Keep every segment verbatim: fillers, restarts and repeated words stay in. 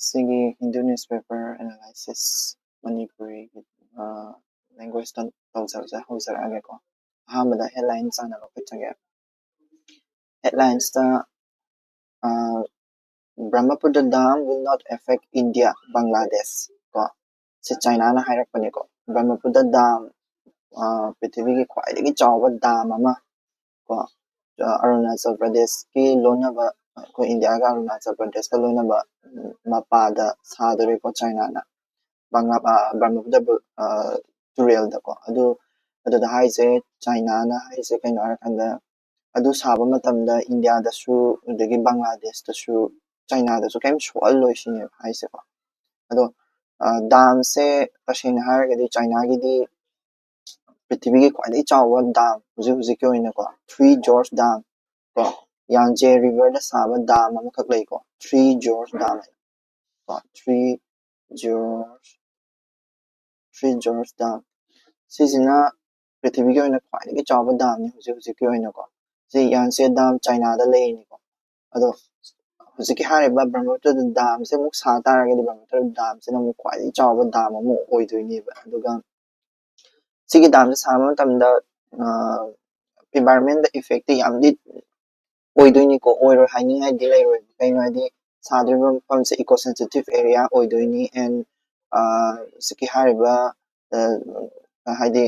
ꯁꯤꯒꯤ Hindu newspaper analysis ꯃꯅꯤꯄꯨꯔꯤꯒꯤ languageꯇ ꯇꯧꯖꯕꯁꯦ ꯍꯧꯖꯔꯛꯑꯒꯦꯀꯣ꯫ ꯑꯍꯥꯟꯕꯗ headline ꯆꯥꯅ ꯂꯧꯈꯠꯆꯒꯦ꯫ Headlinesꯇ Brahmaputra dam will not affect India, Bangladesh ꯀꯣ, ꯁꯤ ꯆꯥꯏꯅꯥꯅ ꯍꯥꯏꯔꯛꯄꯅꯤꯀꯣ꯫ Brahmaputra dam ꯄ꯭ꯔꯤꯊꯤꯕꯤꯒꯤ ꯈ꯭ꯋꯥꯏꯗꯒꯤ ꯆꯥꯎꯕ dam ꯑꯃ ꯀꯣ, ꯑꯔꯨꯅꯥꯆꯜ ꯄ꯭ꯔꯗꯦꯁꯀꯤ ꯂꯣꯟꯅꯕ, ꯑꯩꯈꯣꯏ ꯏꯟꯗꯤꯌꯥꯒ ꯑꯔꯨꯅꯥꯆꯜ ꯄ꯭ꯔꯗꯦꯁꯀ ꯂꯣꯏꯅꯕ ꯃꯄꯥꯗ ꯁꯥꯗꯣꯔꯦꯀꯣ ꯆꯥꯏꯅꯥꯅ꯫ ꯕ꯭ꯔꯍꯃꯄꯨꯇ꯭ꯔ ꯇꯨꯔꯦꯜꯗꯀꯣ꯫ ꯑꯗꯨ ꯑꯗꯨꯗ ꯍꯥꯏꯁꯦ, ꯆꯥꯏꯅꯥꯅ ꯍꯥꯏꯁꯦ ꯀꯩꯅꯣ ꯍꯥꯏꯔꯀꯥꯟꯗ, ꯑꯗꯨ ꯁꯥꯕ ꯃꯇꯝꯗ ꯏꯟꯗꯤꯌꯥꯗꯁꯨ, ꯑꯗꯒꯤ ꯕꯪꯒ꯭ꯂꯥꯗꯦꯁꯇꯁꯨ, ꯆꯥꯏꯅꯥꯗꯁꯨ ꯀꯔꯤꯝ ꯁꯣꯛꯍꯜꯂꯣꯏ ꯁꯤꯅꯦꯕ ꯍꯥꯏꯁꯦꯀꯣ꯫ ꯑꯗꯣ ꯗꯥꯝꯁꯦ ꯇꯁꯦꯡꯅ ꯍꯥꯏꯔꯒꯗꯤ ꯆꯥꯏꯅꯥꯒꯤꯗꯤ ꯄ꯭ꯔꯤꯊꯤꯕꯤꯒꯤ ꯈ꯭ꯋꯥꯏꯗꯒꯤ ꯆꯥꯎꯕ dam ꯍꯧꯖꯤꯛ ꯍꯧꯖꯤꯛꯀꯤ ꯑꯣꯏꯅꯀꯣ, Three Gorges Dam ꯀꯣ, Yangtze Riverꯗ ꯁꯥꯕ dam ꯑꯃꯈꯛ ꯂꯩꯀꯣ, Three Gorges Dam ꯀꯣ, Three Gorges, Three Gorges Dam꯫ ꯁꯤꯁꯤꯅ ꯄ꯭ꯔꯤꯊꯤꯕꯤꯒꯤ ꯑꯣꯏꯅ ꯈ꯭ꯋꯥꯏꯗꯒꯤ ꯆꯥꯎꯕ damꯅꯤ ꯍꯧꯖꯤꯛ ꯍꯧꯖꯤꯛꯀꯤ ꯑꯣꯏꯅꯀꯣ꯫ ꯁꯤ Yangtze Dam ꯆꯥꯏꯅꯥꯗ ꯂꯩꯔꯤꯅꯤꯀꯣ꯫ ꯑꯗꯣ ꯍꯧꯖꯤꯛꯀꯤ ꯍꯥꯏꯔꯤꯕ ꯕ꯭ꯔꯍꯃꯄꯨꯇ꯭ꯔ damꯁꯦ ꯑꯃꯨꯛ ꯁꯥ ꯇꯥꯔꯒꯗꯤ ꯕ꯭ꯔꯍꯃꯄꯨꯇ꯭ꯔ damꯁꯤꯅ ꯑꯃꯨꯛ ꯈ꯭ꯋꯥꯏꯗꯒꯤ ꯆꯥꯎꯕ dam ꯑꯃ ꯑꯣꯏꯗꯣꯏꯅꯦꯕ꯫ ꯑꯗꯨꯒ ꯁꯤꯒꯤ damꯁꯦ ꯁꯥꯕ ꯃꯇꯝꯗ environmentꯇ effectꯇꯤ ꯌꯥꯝꯗꯤ ꯑꯣꯏꯗꯣꯏꯅꯤꯀꯣ, ꯑꯣꯏꯔꯣꯏ ꯍꯥꯏꯅꯤꯡꯉꯥꯏꯗꯤ ꯂꯩꯔꯣꯏꯕ꯫ ꯀꯩꯅꯣ ꯍꯥꯏꯗꯤ ꯁꯥꯗꯣꯔꯤꯕ ꯃꯐꯝꯁꯦ eco sensitive area ꯑꯣꯏꯗꯣꯏꯅꯤ꯫ And ꯍꯧꯖꯤꯛꯀꯤ ꯍꯥꯏꯔꯤꯕ ꯍꯥꯏꯗꯤ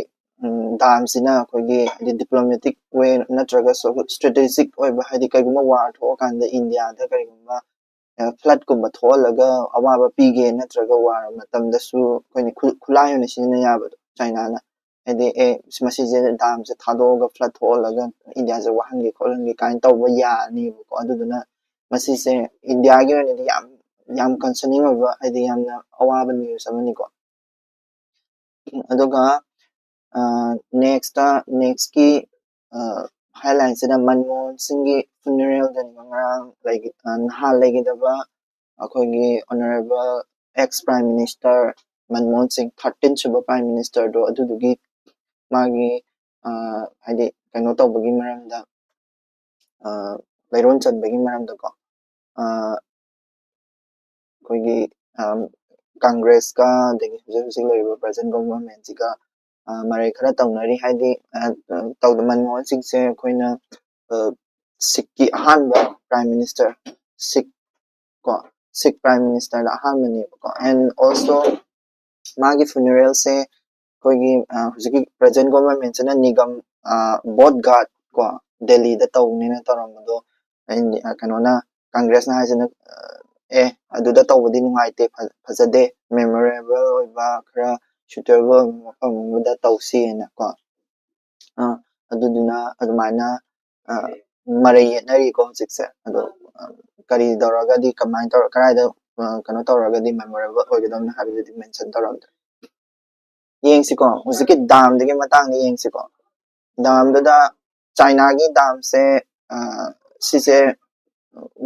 damꯁꯤꯅ ꯑꯩꯈꯣꯏꯒꯤ ꯍꯥꯏꯗꯤ diplomatic way ꯅꯠꯇ꯭ꯔꯒ strategic ꯑꯣꯏꯕ, ꯍꯥꯏꯗꯤ ꯀꯩꯒꯨꯝꯕ war ꯊꯣꯛꯑꯀꯥꯟꯗ ꯏꯟꯗꯤꯌꯥꯗ ꯀꯔꯤꯒꯨꯝꯕ floodꯀꯨꯝꯕ ꯊꯣꯛꯍꯜꯂꯒ ꯑꯋꯥꯕ ꯄꯤꯒꯦ ꯅꯠꯇ꯭ꯔꯒ war ꯃꯇꯝꯗꯁꯨ ꯑꯩꯈꯣꯏꯅ ꯈꯨꯠꯂꯥꯏ ꯑꯣꯏꯅ ꯁꯤꯖꯤꯟꯅ ꯌꯥꯕꯗꯣ ꯆꯥꯏꯅꯥꯅ꯫ ꯍꯥꯏꯗꯤ ꯑꯦ ꯃꯁꯤꯁꯦ damꯁꯦ ꯊꯥꯗꯣꯛꯑꯒ flood ꯊꯣꯛꯍꯜꯂꯒ ꯏꯟꯗꯤꯌꯥꯁꯦ ꯋꯥꯍꯟꯒꯦ ꯈꯣꯠꯍꯟꯒꯦ ꯀꯥꯏꯅ ꯇꯧꯕ ꯌꯥꯅꯤꯕꯀꯣ꯫ ꯑꯗꯨꯗꯨꯅ ꯃꯁꯤꯁꯦ ꯏꯟꯗꯤꯌꯥꯒꯤ ꯑꯣꯏꯅꯗꯤ ꯌꯥꯝ ꯌꯥꯝ concerning ꯑꯣꯏꯕ, ꯍꯥꯏꯗꯤ ꯌꯥꯝꯅ ꯑꯋꯥꯕ news ꯑꯃꯅꯤꯀꯣ꯫ ꯑꯗꯨꯒ nextꯇ nextꯀꯤ headlineꯁꯤꯅ ꯃꯟꯃꯣꯍꯟ ꯁꯤꯡꯒꯤ funeralꯗꯅꯦꯕ꯫ ꯉꯔꯥꯡ ꯅꯍꯥꯟ ꯂꯩꯈꯤꯗꯕ ꯑꯩꯈꯣꯏꯒꯤ honourable ex Prime Minister Manmohan ꯁꯤꯡ, thirteen ꯁꯨꯕ Prime Ministerꯗꯣ, ꯑꯗꯨꯗꯨꯒꯤ ꯃꯥꯒꯤ ꯍꯥꯏꯗꯤ ꯀꯩꯅꯣ ꯇꯧꯕꯒꯤ ꯃꯔꯝꯗ, ꯂꯩꯔꯣꯟ ꯆꯟꯕꯒꯤ ꯃꯔꯝꯗꯀꯣ, ꯑꯩꯈꯣꯏꯒꯤ ꯀꯪꯒ꯭ꯔꯦꯁꯀ ꯑꯗꯒꯤ ꯍꯧꯖꯤꯛ ꯍꯧꯖꯤꯛ ꯂꯩꯔꯤꯕ ꯄ꯭ꯔꯖꯦꯟ ꯒꯣꯚꯔꯟꯃꯦꯟꯁꯤꯒ ꯃꯔꯩ ꯈꯔ ꯇꯧꯅꯔꯤ꯫ ꯍꯥꯏꯗꯤ ꯇꯧꯗ ꯃꯟꯃꯣꯍꯟ ꯁꯤꯡꯁꯦ ꯑꯩꯈꯣꯏꯅ ꯁꯤꯛꯀꯤ ꯑꯍꯥꯟꯕ ꯄ꯭ꯔꯥꯏꯝ ꯃꯤꯅꯤꯁꯇꯔ, ꯁꯤꯛ ꯀꯣ ꯁꯤꯛ ꯄ꯭ꯔꯥꯏꯝ ꯃꯤꯅꯤꯁꯇꯔꯗ ꯑꯍꯥꯟꯕꯅꯦꯕꯀꯣ꯫ ꯑꯦꯟ ꯑꯣꯜꯁꯣ ꯃꯥꯒꯤ ꯐ꯭ꯌꯨꯅꯔꯦꯜꯁꯦ ꯑꯩꯈꯣꯏꯒꯤ ꯍꯧꯖꯤꯛꯀꯤ ꯄ꯭ꯔꯖꯦꯟ ꯒꯣꯚꯔꯟꯃꯦꯟꯁꯤꯅ ꯅꯤꯒꯝ ꯕꯣꯠ ꯒꯥꯠ ꯀꯣ ꯗꯦꯜꯂꯤꯗ ꯇꯧꯅꯦꯅ ꯇꯧꯔꯝꯕꯗꯣ, ꯀꯩꯅꯣꯅ, ꯀꯪꯒ꯭ꯔꯦꯁꯅ ꯍꯥꯏꯁꯤꯅ ꯑꯦ ꯑꯗꯨꯗ ꯇꯧꯕꯗꯤ ꯅꯨꯡꯉꯥꯏꯇꯦ, ꯐꯖꯗꯦ, ꯃꯦꯃꯣꯔꯦꯕꯜ ꯑꯣꯏꯕ ꯈꯔ ꯁꯨꯇꯦꯕꯜ ꯑꯣꯏꯕ ꯃꯐꯝ ꯑꯃꯗ ꯇꯧꯁꯤꯅ ꯀꯣ꯫ ꯑꯗꯨꯗꯨꯅ ꯑꯗꯨꯃꯥꯏꯅ ꯃꯔꯩ ꯌꯦꯠꯅꯔꯤꯀꯣ ꯍꯧꯖꯤꯛꯁꯦ꯫ ꯑꯗꯣ ꯀꯔꯤ ꯇꯧꯔꯒꯗꯤ, ꯀꯃꯥꯏꯅ ꯇꯧꯔ, ꯀꯗꯥꯏꯗ ꯀꯩꯅꯣ ꯇꯧꯔꯒꯗꯤ ꯃꯦꯃꯣꯔꯦꯕꯜ ꯑꯣꯏꯒꯗꯕꯅꯤ ꯍꯥꯏꯕꯗꯨꯗꯤ ꯃꯦꯟꯁꯟ ꯇꯧꯔꯝꯗ꯭ꯔꯦ꯫ ꯌꯦꯡꯁꯤꯀꯣ, ꯍꯧꯖꯤꯛꯀꯤ ꯗꯥꯝꯗꯒꯤ ꯃꯇꯥꯡꯗ ꯌꯦꯡꯁꯤꯀꯣ꯫ ꯗꯥꯝꯗꯨꯗ ꯆꯥꯏꯅꯥꯒꯤ ꯗꯥꯝꯁꯦ ꯁꯤꯁꯦ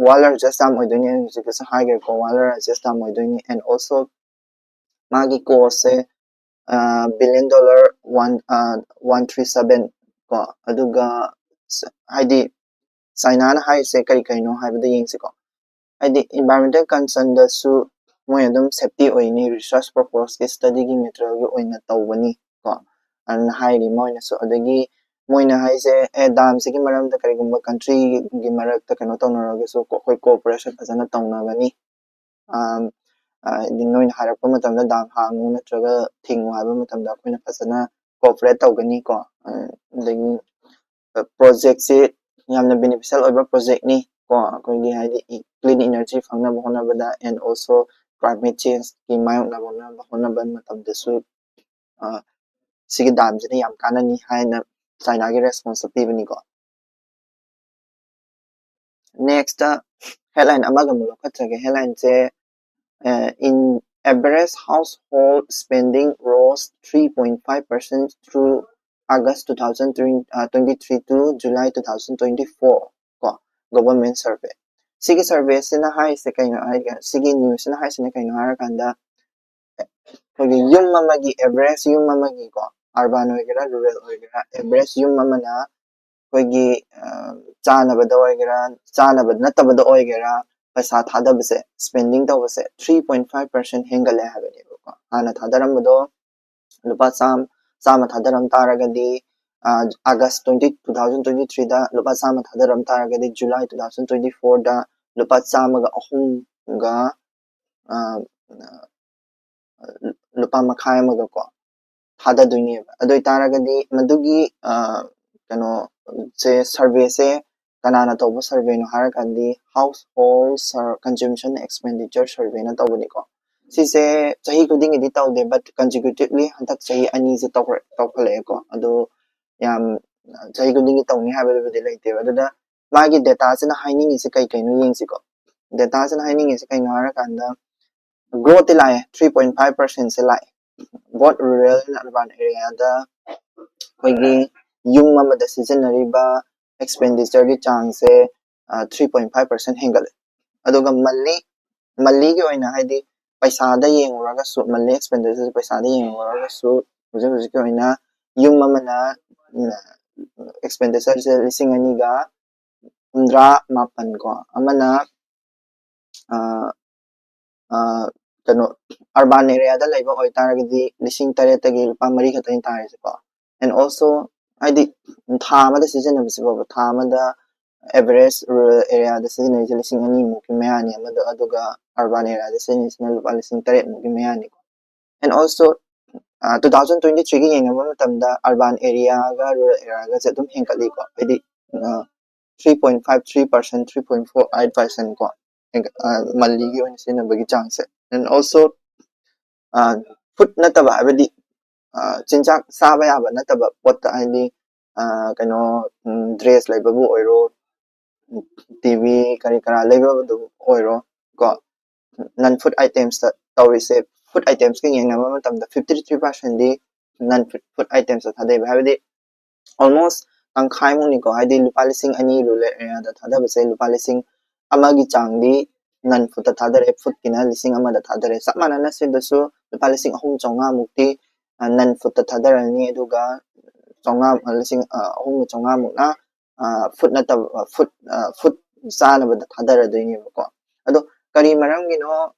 ꯋꯥꯔꯜ ꯂꯥꯔꯖꯦꯁ ꯗꯥꯝ ꯑꯣꯏꯗꯣꯏꯅꯦ, ꯍꯧꯖꯤꯛꯇꯁꯨ ꯍꯥꯏꯈ꯭ꯔꯦꯀꯣ, ꯋꯥꯔꯜ ꯂꯥꯔꯖꯦꯁ ꯗꯥꯝ ꯑꯣꯏꯗꯣꯏꯅꯦ꯫ ꯑꯦꯟ ꯑꯣꯜꯁꯣ ꯃꯥꯒꯤ ꯀꯣꯁꯁꯦ billion dollar one one three seven ꯀꯣ꯫ ꯑꯗꯨꯒ ꯍꯥꯏꯗꯤ ꯆꯥꯏꯅꯥꯅ ꯍꯥꯏꯔꯤꯁꯦ ꯀꯔꯤ ꯀꯔꯤꯅꯣ ꯍꯥꯏꯕꯗ ꯌꯦꯡꯁꯤꯀꯣ꯫ ꯍꯥꯏꯗꯤ ꯏꯟꯚꯥꯏꯔꯣꯟꯃꯦꯟꯇꯦꯜ ꯀꯟꯁꯔꯟꯗꯁꯨ ꯃꯣꯏ ꯑꯗꯨꯝ ꯁꯦꯐꯇꯤ ꯑꯣꯏꯅꯤ, ꯔꯤꯁꯔꯁ ꯄꯔꯄꯣꯁꯀꯤ ꯁ꯭ꯇꯗꯤꯒꯤ ꯃꯦꯇꯔꯤꯌꯦꯜꯒꯤ ꯑꯣꯏꯅ ꯇꯧꯕꯅꯤ ꯀꯣ ꯑꯗꯨꯅ ꯍꯥꯏꯔꯤ ꯃꯣꯏꯅꯁꯨ꯫ ꯑꯗꯒꯤ ꯃꯣꯏꯅ ꯍꯥꯏꯁꯦ ꯑꯦ ꯗꯥꯝꯁꯤꯒꯤ ꯃꯔꯝꯗ ꯀꯔꯤꯒꯨꯝꯕ ꯀꯟꯇ꯭ꯔꯤꯒꯤ ꯃꯔꯛꯇ ꯀꯩꯅꯣ ꯇꯧꯅꯔꯒꯁꯨ ꯑꯩꯈꯣꯏ ꯀꯣꯑꯣꯄꯔꯦꯁꯟ ꯐꯖꯅ ꯇꯧꯅꯒꯅꯤ꯫ ꯍꯥꯏꯗꯤ ꯅꯣꯏꯅ ꯍꯥꯏꯔꯛꯄ ꯃꯇꯝꯗ ꯗꯥꯝ ꯍꯥꯡꯉꯨ ꯅꯠꯇ꯭ꯔꯒ ꯊꯤꯡꯉꯨ ꯍꯥꯏꯕ ꯃꯇꯝꯗ ꯑꯩꯈꯣꯏꯅ ꯐꯖꯅ ꯀꯣꯑꯣꯄꯔꯦꯠ ꯇꯧꯒꯅꯤ ꯀꯣ꯫ ꯑꯗꯒꯤ ꯄ꯭ꯔꯣꯖꯦꯛꯁꯦ ꯌꯥꯝꯅ ꯕꯦꯅꯤꯐꯤꯁꯤꯌꯦꯜ ꯑꯣꯏꯕ ꯄ꯭ꯔꯣꯖꯦꯛꯅꯤ ꯀꯣ, ꯑꯩꯈꯣꯏꯒꯤ ꯍꯥꯏꯗꯤ ꯀ꯭ꯂꯤꯟ ꯏꯅꯔꯖꯤ ꯐꯪꯅꯕ ꯍꯣꯠꯅꯕꯗ ꯑꯦꯟ ꯑꯣꯜꯁꯣ ꯀ꯭ꯂꯥꯏꯃꯦꯠ ꯆꯦꯟꯖꯀꯤ ꯃꯥꯌꯣꯛꯅꯕ ꯍꯣꯠꯅꯕ ꯃꯇꯝꯗꯁꯨ ꯁꯤꯒꯤ ꯗꯥꯝꯁꯤꯅ ꯌꯥꯝ ꯀꯥꯟꯅꯅꯤ ꯍꯥꯏꯅ ꯆꯥꯏꯅꯥꯒꯤ ꯔꯦꯁꯄꯣꯟꯁꯇ ꯄꯤꯕꯅꯤꯀꯣ꯫ ꯅꯦꯛꯁꯇ ꯍꯦꯗꯂꯥꯏꯟ ꯑꯃꯒ ꯑꯃꯨꯛ ꯂꯧꯈꯠꯆꯒꯦ꯫ ꯍꯦꯗꯂꯥꯏꯟꯁꯦ in average household spending rose three point five percent through August two thousand twenty-three to July two thousand twenty-four ꯀꯣ, ꯒꯣꯚꯔꯟꯃꯦꯟ ꯁꯔꯚꯦ꯫ ꯁꯤꯒꯤ ꯁꯔꯚꯦꯁꯤꯅ ꯍꯥꯏꯔꯤꯁꯦ ꯀꯩꯅꯣ ꯍꯥꯏꯔꯒ, ꯁꯤꯒꯤ ꯅ꯭ꯌꯨꯁꯁꯤꯅ ꯍꯥꯏꯔꯤꯁꯤꯅ ꯀꯩꯅꯣ ꯍꯥꯏꯔꯀꯥꯟꯗ ꯑꯩꯈꯣꯏꯒꯤ ꯌꯨꯝ ꯑꯃꯒꯤ, ꯑꯦꯚꯔꯦꯖ ꯌꯨꯝ ꯑꯃꯒꯤꯀꯣ, ꯑꯔꯕꯥꯟ ꯑꯣꯏꯒꯦꯔꯥ ꯔꯨꯔꯦꯜ ꯑꯣꯏꯒꯦꯔꯥ, ꯑꯦꯚꯔꯦꯖ ꯌꯨꯝ ꯑꯃꯅ ꯑꯩꯈꯣꯏꯒꯤ ꯆꯥꯅꯕꯗ ꯑꯣꯏꯒꯦꯔꯥ, ꯆꯥꯅꯕ ꯅꯠꯇꯕꯗ ꯑꯣꯏꯒꯦꯔꯥ, ꯄꯩꯁꯥ ꯊꯥꯗꯕꯁꯦ, spending ꯇꯧꯕꯁꯦ three point five percent ꯍꯦꯟꯒꯠꯂꯦ ꯍꯥꯏꯕꯅꯦꯕꯀꯣ꯫ ꯍꯥꯟꯅ ꯊꯥꯗꯔꯝꯕꯗꯣ ꯂꯨꯄꯥ ꯆꯥꯝꯃ, ꯆꯥꯝꯃ ꯊꯥꯗꯔꯝ ꯇꯥꯔꯒꯗꯤ, ꯑ, August twenty, two thousand twenty-threeꯗ ꯂꯨꯄꯥ ꯆꯥꯝꯃ ꯊꯥꯗꯔꯝ ꯇꯥꯔꯒꯗꯤ July two thousand twenty-fourꯗ ꯂꯨꯄꯥ ꯆꯥꯝꯃꯒ ꯑꯍꯨꯝꯒ, ꯑ, ꯂꯨꯄꯥ ꯃꯈꯥꯏ ꯑꯃꯒ ꯀꯣ ꯊꯥꯗꯗꯣꯏꯅꯦꯕ꯫ ꯑꯗꯨ ꯑꯣꯏꯇꯥꯔꯒꯗꯤ ꯃꯗꯨꯒꯤ, ꯑ, ꯀꯩꯅꯣ, ꯁꯦ, surveyꯁꯦ ꯀꯅꯥꯅ ꯇꯧꯕ surveyꯅꯣ ꯍꯥꯏꯔꯀꯥꯟꯗꯤ Household Sur-, Consumption Expenditure Surveyꯅ ꯇꯧꯕꯅꯤꯀꯣ꯫ ꯁꯤꯁꯦ ꯆꯍꯤ ꯈꯨꯗꯤꯡꯒꯤꯗꯤ ꯇꯧꯗꯦ, but consecutively ꯍꯟꯗꯛ ꯆꯍꯤ ꯑꯅꯤꯁꯦ ꯇꯧꯈ꯭ꯔꯦ, ꯇꯧꯈꯠꯂꯛꯑꯦꯀꯣ꯫ ꯑꯗꯣ ꯌꯥꯝ, ꯆꯍꯤ ꯈꯨꯗꯤꯡꯒꯤ ꯇꯧꯅꯤ ꯍꯥꯏꯕꯗꯨꯕꯨꯗꯤ ꯂꯩꯇꯦꯕ꯫ ꯑꯗꯨꯗ ꯃꯥꯒꯤ dataꯁꯤꯅ ꯍꯥꯏꯅꯤꯡꯉꯤꯁꯦ ꯀꯩ ꯀꯩꯅꯣ ꯌꯦꯡꯁꯤꯀꯣ꯫ Dataꯁꯤꯅ ꯍꯥꯏꯅꯤꯡꯉꯤꯁꯦ ꯀꯩꯅꯣ ꯍꯥꯏꯔꯀꯥꯟꯗ, growthꯇꯤ ꯂꯥꯛꯑꯦ, three point five percentꯁꯦ ꯂꯥꯛꯑꯦ꯫ Both rural and urban areaꯗ ꯑꯩꯈꯣꯏꯒꯤ ꯌꯨꯝ ꯑꯃꯗ ꯁꯤꯖꯤꯟꯅꯔꯤꯕ expenditureꯒꯤ ꯆꯥꯡꯁꯦ, ꯑ, three point five percent ꯍꯦꯟꯒꯠꯂꯦ꯫ ꯑꯗꯨꯒ monthly, monthlyꯒꯤ ꯑꯣꯏꯅ, ꯍꯥꯏꯗꯤ ꯄꯩꯁꯥꯗ ꯌꯦꯡꯉꯨꯔꯒꯁꯨ, monthly expenditureꯁꯦ ꯄꯩꯁꯥꯗ ꯌꯦꯡꯉꯨꯔꯒꯁꯨ, ꯍꯧꯖꯤꯛ ꯍꯧꯖꯤꯛꯀꯤ ꯑꯣꯏꯅ ꯌꯨꯝ ꯑꯃꯅ, ꯎꯝ, expenditureꯁꯦ ꯂꯤꯁꯤꯡ ꯑꯅꯤꯒ ꯍꯨꯝꯗ꯭ꯔꯥ ꯃꯥꯄꯟ ꯀꯣ, ꯑꯃꯅ, ꯑ, ꯑ, ꯀꯩꯅꯣ, urban areaꯗ ꯂꯩꯕ ꯑꯣꯏꯇꯥꯔꯒꯗꯤ ꯂꯤꯁꯤꯡ ꯇꯔꯦꯠꯇꯒꯤ ꯂꯨꯄꯥ ꯃꯔꯤ ꯈꯛꯇꯅꯤ ꯇꯥꯔꯤꯁꯦꯀꯣ꯫ And also, ꯍꯥꯏꯗꯤ ꯊꯥ ꯑꯃꯗ ꯁꯤꯖꯤꯟꯅꯕꯁꯤ ꯐꯥꯎꯕ, ꯊꯥ ꯑꯃꯗ average rural areaꯗ ꯁꯤꯖꯤꯟꯅꯔꯤꯁꯦ ꯂꯤꯁꯤꯡ ꯑꯅꯤꯃꯨꯛꯀꯤ ꯃꯌꯥꯅꯤ ꯑꯃꯗ, ꯑꯗꯨꯒ urban areaꯗ ꯁꯤꯖꯤꯟꯅꯔꯤꯁꯤꯅ ꯂꯨꯄꯥ ꯂꯤꯁꯤꯡ ꯇꯔꯦꯠꯃꯨꯛꯀꯤ ꯃꯌꯥꯅꯤꯀꯣ꯫ And also, ꯑ, two thousand twenty-threeꯒ ꯌꯦꯡꯅꯕ ꯃꯇꯝꯗ urban areaꯒ rural areaꯒꯁꯦ ꯑꯗꯨꯝ ꯍꯦꯟꯒꯠꯂꯤꯀꯣ, ꯍꯥꯏꯗꯤ, ꯑ, three point five three percent, three point four eight percent ꯀꯣ, ꯍꯦꯟꯒꯠ-, ꯑ, monthlyꯒꯤ ꯑꯣꯏꯅ ꯁꯤꯖꯤꯟꯅꯕꯒꯤ ꯆꯥꯡꯁꯦ꯫ And also, ꯑ, food ꯅꯠꯇꯕ, ꯍꯥꯏꯕꯗꯤ, ꯑ, ꯆꯤꯟꯖꯥꯛ ꯆꯥꯕ ꯌꯥꯕ ꯅꯠꯇꯕ ꯄꯣꯠꯇ, ꯍꯥꯏꯗꯤ, ꯑ, ꯀꯩꯅꯣ, ꯎꯝ, dress ꯂꯩꯕꯕꯨ ꯑꯣꯏꯔꯣ, TV ꯀꯔꯤ ꯀꯔꯥ ꯂꯩꯕꯗꯨ ꯑꯣꯏꯔꯣ ꯀꯣ, non food itemsꯇ ꯇꯧꯔꯤꯁꯦ, food itemsꯀ ꯌꯦꯡꯅꯕ ꯃꯇꯝꯗ fifty three percentꯗꯤ non food, food itemsꯇ ꯊꯥꯗꯩꯕ, ꯍꯥꯏꯕꯗꯤ almost ꯇꯪꯈꯥꯏꯃꯨꯛꯅꯤꯀꯣ, ꯍꯥꯏꯗꯤ ꯂꯨꯄꯥ ꯂꯤꯁꯤꯡ ꯑꯅꯤ rural areaꯗ ꯊꯥꯗꯕꯁꯦ, ꯂꯨꯄꯥ ꯂꯤꯁꯤꯡ ꯑꯃꯒꯤ ꯆꯥꯡꯗꯤ non foodꯇ ꯊꯥꯗꯔꯦ, foodꯀꯤꯅ ꯂꯤꯁꯤꯡ ꯑꯃꯗ ꯊꯥꯗꯔꯦ꯫ ꯆꯞ ꯃꯥꯟꯅꯅ ꯁꯤꯗꯁꯨ ꯂꯨꯄꯥ ꯂꯤꯁꯤꯡ ꯑꯍꯨꯝ ꯆꯥꯝꯃꯉꯥꯃꯨꯛꯇꯤ, ꯑ, non foodꯇ ꯊꯥꯗꯔꯅꯤ, ꯑꯗꯨꯒ ꯆꯥꯝꯃꯉꯥ, ꯂꯤꯁꯤꯡ, ꯑ, ꯑꯍꯨꯝꯒ ꯆꯥꯝꯃꯉꯥꯃꯨꯛꯅ, ꯑ, food ꯅꯠꯇꯕ, ꯑ, food, ꯑ, food ꯆꯥꯅꯕꯗ ꯊꯥꯗꯔꯗꯣꯏꯅꯦꯕꯀꯣ꯫ ꯑꯗꯣ ꯀꯔꯤ ꯃꯔꯝꯒꯤꯅꯣ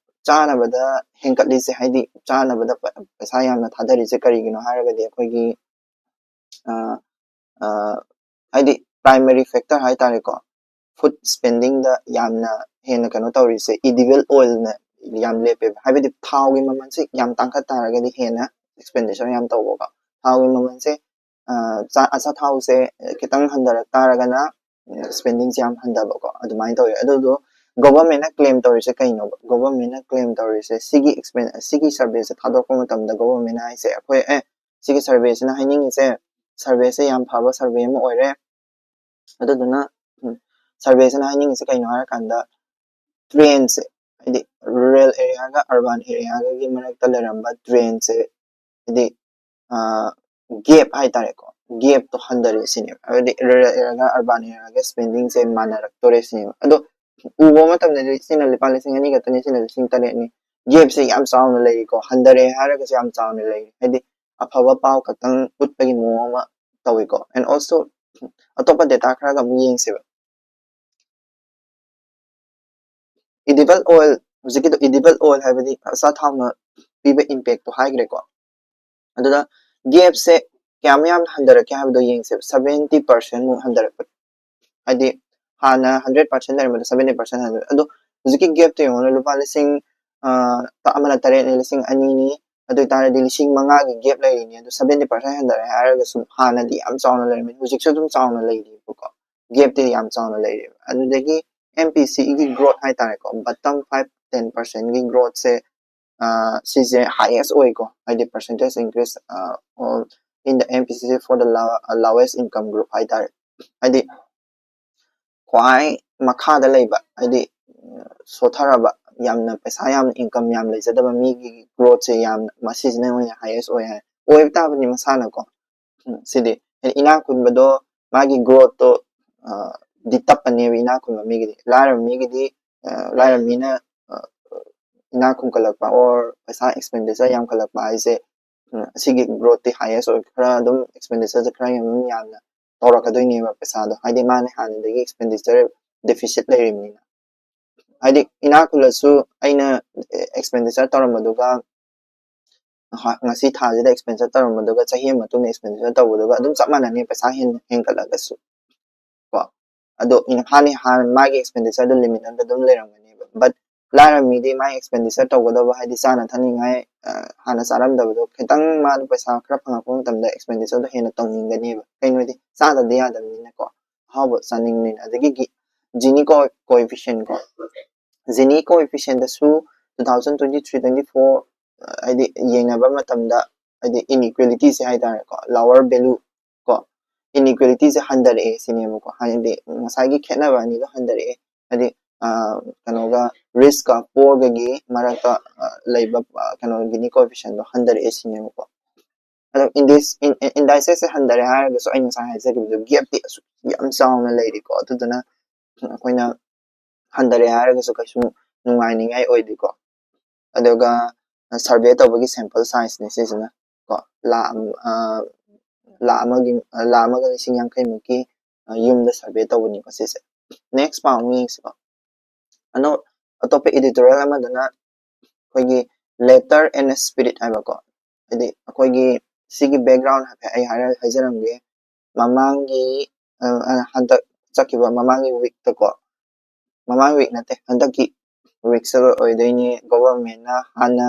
ꯆꯥꯅꯕꯗ ꯍꯦꯟꯒꯠꯂꯤꯁꯦ? ꯍꯥꯏꯗꯤ ꯆꯥꯅꯕꯗ ꯄ- ꯄꯩꯁꯥ ꯌꯥꯝꯅ ꯊꯥꯗꯔꯤꯁꯦ ꯀꯔꯤꯒꯤꯅꯣ ꯍꯥꯏꯔꯒꯗꯤ ꯑꯩꯈꯣꯏꯒꯤ ꯑ, ꯑ, ꯍꯥꯏꯗꯤ primary factor ꯍꯥꯏꯇꯥꯔꯦꯀꯣ, ꯐꯨꯗ ꯁ꯭ꯄꯦꯟꯗꯤꯡꯗ ꯌꯥꯝꯅ ꯍꯦꯟꯅ ꯀꯩꯅꯣ ꯇꯧꯔꯤꯁꯦ edible oilꯅ ꯌꯥꯝ ꯂꯦꯞꯄꯦꯕ꯫ ꯍꯥꯏꯕꯗꯤ ꯊꯥꯎꯒꯤ ꯃꯃꯜꯁꯦ ꯌꯥꯝ ꯇꯥꯡꯈꯠ ꯇꯥꯔꯒꯗꯤ ꯍꯦꯟꯅ expenditure ꯌꯥꯝ ꯇꯧꯕꯀꯣ꯫ ꯊꯥꯎꯒꯤ ꯃꯃꯜꯁꯦ ꯑ, ꯆꯥ- ꯑꯆꯥꯊꯥꯎꯁꯦ ꯈꯤꯇꯪ ꯍꯟꯊꯔꯛ ꯇꯥꯔꯒꯅ ꯁ꯭ꯄꯦꯟꯗꯤꯡꯁꯦ ꯌꯥꯝ ꯍꯟꯊꯕꯀꯣ, ꯑꯗꯨꯃꯥꯏꯅ ꯇꯧꯋꯦ꯫ ꯑꯗꯨꯗꯣ ꯒꯣꯚꯔꯟꯃꯦꯟꯠꯅ ꯀ꯭ꯂꯦꯝ ꯇꯧꯔꯤꯁꯦ ꯀꯩꯅꯣꯕ? ꯒꯣꯚꯔꯟꯃꯦꯟꯠꯅ ꯀ꯭ꯂꯦꯝ ꯇꯧꯔꯤꯁꯦ ꯁꯤꯒꯤ ꯑꯦꯛꯁꯄꯦꯟ ꯁꯤꯒꯤ ꯁꯔꯚꯦꯁꯦ ꯊꯥꯗꯣꯔꯛꯄ ꯃꯇꯝꯗ ꯒꯣꯚꯔꯟꯃꯦꯟꯠꯅ ꯍꯥꯏꯁꯦ ꯑꯩꯈꯣꯏ ꯑꯦ ꯁꯤꯒꯤ ꯁꯔꯚꯦꯁꯤꯅ ꯍꯥꯏꯅꯤꯡꯉꯤꯁꯦ ꯁꯔꯚꯦꯁꯦ ꯌꯥꯝ ꯐꯕ ꯁꯔꯚꯦ ꯑꯃ ꯑꯣꯏꯔꯦ꯫ ꯑꯗꯨꯗꯨꯅ ꯎꯝ, ꯁꯔꯚꯦꯁꯤꯅ ꯍꯥꯏꯅꯤꯡꯉꯤꯁꯦ ꯀꯩꯅꯣ ꯍꯥꯏꯔꯀꯥꯟꯗ ꯇ꯭ꯔꯦꯟꯁꯦ, ꯍꯥꯏꯗꯤ ꯔꯨꯔꯦꯜ ꯑꯦꯔꯤꯌꯥꯒ ꯑꯔꯕꯥꯟ ꯑꯦꯔꯤꯌꯥꯒꯒꯤ ꯃꯔꯛꯇ ꯂꯩꯔꯝꯕ ꯇ꯭ꯔꯦꯟꯁꯦ, ꯍꯥꯏꯗꯤ ꯒꯦꯞ ꯍꯥꯏꯇꯥꯔꯦꯀꯣ, ꯒꯦꯞꯇꯣ ꯍꯟꯊꯔꯦ ꯁꯤꯅꯦꯕ꯫ ꯍꯥꯏꯕꯗꯤ ꯔꯨꯔꯦꯜ ꯑꯦꯔꯤꯌꯥꯒ ꯑꯔꯕꯥꯟ ꯑꯦꯔꯤꯌꯥꯒ ꯁ꯭ꯄꯦꯟꯗꯤꯡꯁꯦ ꯃꯥꯟꯅꯔꯛꯇꯣꯔꯦ ꯁꯤꯅꯦꯕ꯫ ꯑꯗꯣ ꯎꯕ ꯃꯇꯝꯗꯗꯤ ꯁꯤꯅ ꯂꯨꯄꯥ ꯂꯤꯁꯤꯡ ꯑꯅꯤ ꯈꯛꯇꯅꯤ, ꯁꯤꯅ ꯂꯤꯁꯤꯡ ꯇꯔꯦꯠꯅꯤ꯫ ꯒꯦꯞꯁꯦ ꯌꯥꯝ ꯆꯥꯎꯅ ꯂꯩꯔꯤꯀꯣ, ꯍꯟꯊꯔꯦ ꯍꯥꯏꯔꯒꯁꯨ ꯌꯥꯝ ꯆꯥꯎꯅ ꯂꯩꯔꯤ꯫ ꯍꯥꯏꯗꯤ ꯑꯐꯕ ꯄꯥꯎ ꯈꯛꯇꯪ ꯎꯠꯄꯒꯤ ꯃꯑꯣꯡ ꯑꯃ ꯇꯧꯋꯤꯀꯣ꯫ And also ꯑꯇꯣꯞꯄ ꯗꯦꯇꯥ ꯈꯔꯒ ꯑꯃꯨꯛ ꯌꯦꯡꯁꯦꯕ꯫ Edible oil, ꯍꯧꯖꯤꯛꯀꯤꯗꯣ edible oil ꯍꯥꯏꯕꯗꯤ ꯑꯆꯥꯊꯥꯎꯅ ꯄꯤꯕ impactꯇꯣ ꯍꯥꯏꯈ꯭ꯔꯦꯀꯣ꯫ ꯑꯗꯨꯗ ꯒꯦꯞꯁꯦ ꯀꯌꯥꯝ ꯌꯥꯝꯅ ꯍꯟꯊꯔꯛꯀꯦ ꯍꯥꯏꯕꯗꯣ ꯌꯦꯡꯁꯦꯕ꯫ Seventy percent ꯃꯨꯛ ꯍꯟꯊꯔꯛꯄ, ꯍꯥꯏꯗꯤ ꯍꯥꯟꯅ hundred percent ꯂꯩꯔꯝꯕꯗꯣ seventy percent ꯍꯟꯊꯔꯛ꯫ ꯑꯗꯣ ꯍꯧꯖꯤꯛꯀꯤ ꯒꯦꯞꯇꯣ ꯌꯦꯡꯉꯣꯅꯦ, ꯂꯨꯄꯥ ꯂꯤꯁꯤꯡ ꯑ, ꯑꯃꯅ ꯇꯔꯦꯠꯅꯤ, ꯂꯤꯁꯤꯡ ꯑꯅꯤꯅꯤ, ꯑꯗꯨ ꯑꯣꯏꯇꯥꯔꯗꯤ ꯂꯤꯁꯤꯡ ꯃꯉꯥꯒꯤ ꯒꯦꯞ ꯂꯩꯔꯤꯅꯤ꯫ ꯑꯗꯨ seventy percent ꯍꯟꯊꯔꯦ ꯍꯥꯏꯔꯒꯁꯨ ꯍꯥꯟꯅꯗꯤ ꯌꯥꯝ ꯆꯥꯎꯅ ꯂꯩꯔꯝꯃꯤ, ꯍꯧꯖꯤꯛꯁꯨ ꯑꯗꯨꯝ ꯆꯥꯎꯅ ꯂꯩꯔꯤꯕꯀꯣ꯫ ꯒꯦꯞꯇꯤ ꯌꯥꯝ ꯆꯥꯎꯅ ꯂꯩꯔꯦꯕ꯫ ꯑꯗꯨꯗꯒꯤ MPCEꯒꯤ growth ꯍꯥꯏꯇꯥꯔꯦꯀꯣ, bottom five ten percentꯀꯤ growthꯁꯦ ꯑ, ꯁꯤꯁꯦ highest ꯑꯣꯏꯀꯣ, ꯍꯥꯏꯗꯤ percentage increase ꯑ, all in the MPCE for the low- lowest income group ꯍꯥꯏꯇꯥꯔꯦ꯫ ꯍꯥꯏꯗꯤ ꯈ꯭ꯋꯥꯏ ꯃꯈꯥꯗ ꯂꯩꯕ, ꯍꯥꯏꯗꯤ ꯁꯣꯊꯔꯕ, ꯌꯥꯝꯅ ꯄꯩꯁꯥ ꯌꯥꯝꯅ income ꯌꯥꯝ ꯂꯩꯖꯗꯕ ꯃꯤꯒꯤ growthꯁꯦ ꯌꯥꯝꯅ ꯃꯁꯤꯁꯤꯅ ꯑꯣꯏꯅ highest ꯑꯣꯏ ꯍꯥꯏ꯫ ꯑꯣꯏꯕ ꯇꯥꯕꯅꯤ ꯃꯁꯥꯅꯀꯣ꯫ ꯎꯝ, ꯁꯤꯗꯤ ꯍꯥꯏꯗꯤ ꯏꯅꯥꯛ ꯈꯨꯟꯕꯗꯣ ꯃꯥꯒꯤ growthꯇꯣ ꯑ, ꯗꯤ ꯇꯞꯄꯅꯦꯕ ꯏꯅꯥꯛ ꯈꯨꯟꯕ ꯃꯤꯒꯤꯗꯤ꯫ ꯂꯥꯏꯔꯕ ꯃꯤꯒꯤꯗꯤ ꯑ, ꯂꯥꯏꯔꯕ ꯃꯤꯅ ꯑ, ꯏꯅꯥꯛ ꯈꯨꯟꯒꯠꯂꯛꯄ or ꯄꯩꯁꯥ expenditure ꯌꯥꯝꯈꯠꯂꯛꯄ ꯍꯥꯏꯁꯦ ꯎꯝ, ꯑꯁꯤꯒꯤ growthꯇꯤ highest ꯑꯣꯏ꯫ ꯈꯔ ꯑꯗꯨꯝ expenditureꯁꯦ ꯈꯔ ꯑꯗꯨꯝ ꯌꯥꯝꯅ ꯇꯧꯔꯛꯀꯗꯣꯏꯅꯦꯕ ꯄꯩꯁꯥꯗꯣ, ꯍꯥꯏꯗꯤ ꯃꯥꯅ ꯍꯥꯟꯅꯗꯒꯤ expenditure deficit ꯂꯩꯔꯤꯕꯅꯤꯅ꯫ ꯍꯥꯏꯗꯤ ꯏꯅꯥꯛ ꯈꯨꯜꯂꯁꯨ ꯑꯩꯅ ꯑꯦꯛꯁꯄꯦꯟꯗꯤꯆꯔ ꯇꯧꯔꯝꯕꯗꯨꯒ ꯉꯁꯤ ꯊꯥꯁꯤꯗ ꯑꯦꯛꯁꯄꯦꯟꯗꯤꯆꯔ ꯇꯧꯔꯝꯕꯗꯨꯒ ꯆꯍꯤ ꯑꯃ ꯃꯇꯨꯡꯗ ꯑꯦꯛꯁꯄꯦꯟꯗꯤꯆꯔ ꯇꯧꯕꯗꯨꯒ ꯑꯗꯨꯝ ꯆꯞ ꯃꯥꯟꯅꯅꯤ, ꯄꯩꯁꯥ ꯍꯦꯟꯅ ꯍꯦꯟꯒꯠꯂꯒꯁꯨ ꯀꯣ꯫ ꯑꯗꯣ ꯍꯥꯟꯅ ꯍꯥꯟꯅ ꯃꯥꯒꯤ ꯑꯦꯛꯁꯄꯦꯟꯗꯤꯆꯔꯗꯨ ꯂꯤꯃꯤꯠ ꯑꯃꯗ ꯑꯗꯨꯝ ꯂꯩꯔꯝꯒꯅꯦꯕ꯫ ꯕꯠ ꯂꯥꯏꯔꯕ ꯃꯤꯗꯤ ꯃꯥꯒꯤ ꯑꯦꯛꯁꯄꯦꯟꯗꯤꯆꯔ ꯇꯧꯒꯗꯕ, ꯍꯥꯏꯗꯤ ꯆꯥꯅ ꯊꯛꯅꯤꯡꯉꯥꯏ ꯍꯥꯟꯅ ꯆꯥꯔꯝꯗꯕꯗꯣ ꯈꯤꯇꯪ ꯃꯥꯅ ꯄꯩꯁꯥ ꯈꯔ ꯐꯪꯉꯛꯄ ꯃꯇꯝꯗ ꯑꯦꯛꯁꯄꯦꯟꯗꯤꯆꯔꯗꯣ ꯍꯦꯟꯅ ꯇꯧꯅꯤꯡꯒꯅꯦꯕ꯫ ꯀꯩꯅꯣꯗꯤ ꯆꯥꯗꯕꯗꯤ ꯌꯥꯗꯕꯅꯤꯅꯀꯣ, ꯑꯍꯥꯎꯕ ꯆꯥꯅꯤꯡꯕꯅꯤꯅ꯫ ꯑꯗꯒꯤ ꯖꯤꯅꯤ ꯀꯣ ꯀꯣꯏꯐꯤꯁꯤꯌꯦꯟ ꯀꯣ ꯖꯤꯅꯤ ꯀꯣ ꯏꯐꯤꯁꯤꯌꯦꯟꯗꯁꯨ two thousand twenty three twenty four ꯍꯥꯏꯗꯤ ꯌꯦꯡꯅꯕ ꯃꯇꯝꯗ ꯍꯥꯏꯗꯤ ꯏꯟꯏꯀ꯭ꯋꯦꯂꯤꯇꯤꯁꯦ ꯍꯥꯏꯇꯥꯔꯦꯀꯣ, ꯂꯥꯋꯔ ꯚꯦꯂꯨ ꯀꯣ, ꯏꯟꯏꯀ꯭ꯋꯦꯂꯤꯇꯤꯁꯦ ꯍꯟꯊꯔꯛꯑꯦ ꯁꯤꯅꯦꯕꯀꯣ꯫ ꯍꯥꯏꯗꯤ ꯉꯁꯥꯏꯒꯤ ꯈꯦꯠꯅꯕ ꯑꯅꯤꯗꯣ ꯍꯟꯊꯔꯛꯑꯦ, ꯍꯥꯏꯗꯤ ꯀꯩꯅꯣꯒ ꯔꯤꯁꯀ ꯄꯣꯔꯒꯒꯤ ꯃꯔꯛꯇ ꯂꯩꯕ ꯀꯩꯅꯣ ꯖꯤꯅꯤ ꯀꯣꯏꯐꯤꯁꯤꯌꯦꯟꯗꯣ ꯍꯟꯊꯔꯛꯑꯦ ꯁꯤꯅꯦꯕꯀꯣ꯫ ꯑꯗꯣ ꯏꯟꯗꯥꯏꯁꯦꯁꯁꯦ ꯍꯟꯊꯔꯦ ꯍꯥꯏꯔꯒꯁꯨ ꯑꯩ ꯉꯁꯥꯏ ꯍꯥꯏꯖꯈꯤꯕꯗꯣ ꯒꯦꯞꯇꯤ ꯑꯁꯨꯛ ꯌꯥꯝ ꯆꯥꯎꯅ ꯂꯩꯔꯤꯀꯣ꯫ ꯑꯗꯨꯗꯨꯅ ꯑꯩꯈꯣꯏꯅ ꯍꯟꯊꯔꯦ ꯍꯥꯏꯔꯒꯁꯨ ꯀꯩꯁꯨ ꯅꯨꯡꯉꯥꯏꯅꯤꯡꯉꯥꯏ ꯑꯣꯏꯗꯦꯀꯣ꯫ ꯑꯗꯨꯒ ꯁꯔꯚꯦ ꯇꯧꯕꯒꯤ ꯁꯦꯝꯄꯜ ꯁꯥꯏꯖꯅꯦ ꯁꯤꯁꯤꯅ ꯀꯣ, ꯂꯥꯛ ꯂꯥꯛ ꯑꯃꯒꯤ ꯂꯥꯛ ꯑꯃꯒ ꯂꯤꯁꯤꯡ ꯌꯥꯡꯈꯩꯃꯨꯛꯀꯤ ꯌꯨꯝꯗ ꯁꯔꯚꯦ ꯇꯧꯕꯅꯤꯀꯣ ꯁꯤꯁꯦ꯫ ꯅꯦꯛꯁ ꯄꯥꯎ ꯑꯃ ꯌꯦꯡꯁꯤꯀꯣ꯫ ꯑꯅꯧ ꯑꯇꯣꯞꯄ ꯏꯗꯤꯇꯣꯔꯤꯌꯦꯜ ꯑꯃꯗꯅ ꯑꯩꯈꯣꯏꯒꯤ ꯂꯦꯇꯔ ꯑꯦꯟ ꯁ꯭ꯄꯤꯔꯤꯠ ꯍꯥꯏꯕꯀꯣ, ꯍꯥꯏꯗꯤ ꯑꯩꯈꯣꯏꯒꯤ ꯁꯤꯒꯤ ꯕꯦꯛꯒ꯭ꯔꯥꯎꯟ ꯍꯥꯏꯐꯦꯠ ꯑꯩ ꯍꯥꯏꯔ ꯍꯥꯏꯖꯔꯝꯒꯦ꯫ ꯃꯃꯥꯡꯒꯤ ꯍꯟꯗꯛ ꯆꯠꯈꯤꯕ ꯃꯃꯥꯡꯒꯤ ꯋꯤꯛꯇꯀꯣ, ꯃꯃꯥꯡ ꯋꯤꯛ ꯅꯠꯇꯦ, ꯍꯟꯗꯛꯀꯤ ꯋꯤꯛꯁꯤꯗ ꯑꯣꯏꯗꯣꯏꯅꯤ꯫ ꯒꯣꯚꯔꯃꯦꯟꯅ ꯍꯥꯟꯅ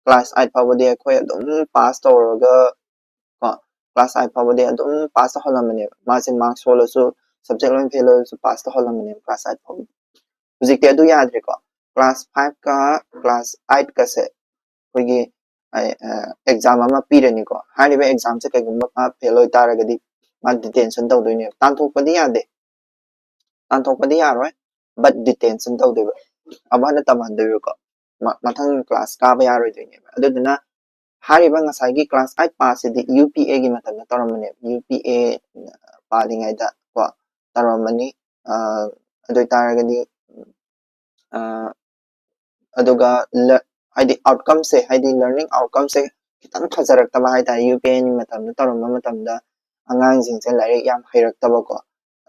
ꯀ꯭ꯂꯥꯁ ꯑꯥꯏꯠ ꯐꯥꯎꯕꯗꯤ ꯑꯩꯈꯣꯏ ꯑꯗꯨꯝ ꯄꯥꯁ ꯇꯧꯔꯒ ꯀꯣ, ꯀ꯭ꯂꯥꯁ ꯑꯥꯏꯠ ꯐꯥꯎꯕꯗꯤ ꯑꯗꯨꯝ ꯄꯥꯁ ꯇꯧꯍꯜꯂꯝꯕꯅꯦꯕ꯫ ꯃꯥꯁꯦ ꯃꯥꯔꯛ ꯁꯣꯜꯂꯁꯨ, ꯁꯕꯖꯦꯛ ꯂꯣꯏ ꯐꯦꯜ ꯑꯣꯏꯔꯁꯨ ꯄꯥꯁ ꯇꯧꯍꯜꯂꯝꯕꯅꯦꯕ ꯀ꯭ꯂꯥꯁ ꯑꯥꯏꯠ ꯐꯥꯎꯕ꯫ ꯍꯧꯖꯤꯛꯇꯤ ꯑꯗꯨ ꯌꯥꯗ꯭ꯔꯦꯀꯣ꯫ ꯀ꯭ꯂꯥꯁ ꯐꯥꯏꯚꯀ ꯀ꯭ꯂꯥꯁ ꯑꯥꯏꯠꯀꯁꯦ ꯑꯩꯈꯣꯏꯒꯤ ꯑꯦꯛꯖꯥꯝ ꯑꯃ ꯄꯤꯔꯅꯤꯀꯣ꯫ ꯍꯥꯏꯔꯤꯕ ꯑꯦꯛꯖꯥꯝꯁꯦ ꯀꯩꯒꯨꯝꯕ ꯃꯥ ꯐꯦꯜ ꯑꯣꯏꯇꯥꯔꯒꯗꯤ ꯃꯥ ꯗꯤꯇꯦꯟꯁꯟ ꯇꯧꯗꯣꯏꯅꯦꯕ꯫ ꯇꯥꯟꯊꯣꯛꯄꯗꯤ ꯌꯥꯗꯦ, ꯇꯥꯟꯊꯣꯛꯄꯗꯤ ꯌꯥꯔꯣꯏ, ꯕꯠ ꯗꯤꯇꯦꯟꯁꯟ ꯇꯧꯗꯣꯏꯕ, ꯑꯃꯨꯛ ꯍꯟꯅ ꯇꯝꯍꯟꯗꯣꯏꯕꯀꯣ꯫ ꯃꯊꯪ ꯀ꯭ꯂꯥꯁ ꯀꯥꯕ ꯌꯥꯔꯣꯏꯗꯣꯏꯅꯦꯕ꯫ ꯑꯗꯨꯗꯨꯅ ꯍꯥꯏꯔꯤꯕ ꯉꯁꯥꯏꯒꯤ ꯀ꯭ꯂꯥꯁ ꯑꯥꯏꯠ ꯄꯥꯁꯁꯤꯗꯤ ꯌꯨ ꯄꯤ ꯑꯦꯒꯤ ꯃꯇꯝꯗ ꯇꯧꯔꯝꯕꯅꯦꯕ꯫ ꯌꯨ ꯄꯤ ꯑꯦ ꯄꯥꯗ꯭ꯔꯤꯉꯩꯗ ꯀꯣ ꯇꯧꯔꯝꯕꯅꯤ꯫ ꯑꯗꯨ ꯑꯣꯏꯇꯥꯔꯒꯗꯤ ꯑꯗꯨꯒ ꯍꯥꯏꯗꯤ ꯑꯥꯎꯠꯀꯝꯁꯦ, ꯍꯥꯏꯗꯤ ꯂꯔꯅꯤꯡ ꯑꯥꯎꯠꯀꯝꯁꯦ ꯈꯤꯇꯪ ꯐꯖꯔꯛꯇꯕ ꯍꯥꯏꯇꯥꯔꯦ꯫ ꯌꯨ ꯄꯤ ꯑꯦꯒꯤ ꯃꯇꯝꯗ ꯇꯧꯔꯝꯕ ꯃꯇꯝꯗ ꯑꯉꯥꯡꯁꯤꯡꯁꯦ ꯂꯥꯏꯔꯤꯛ ꯌꯥꯝ ꯍꯩꯔꯛꯇꯕꯀꯣ,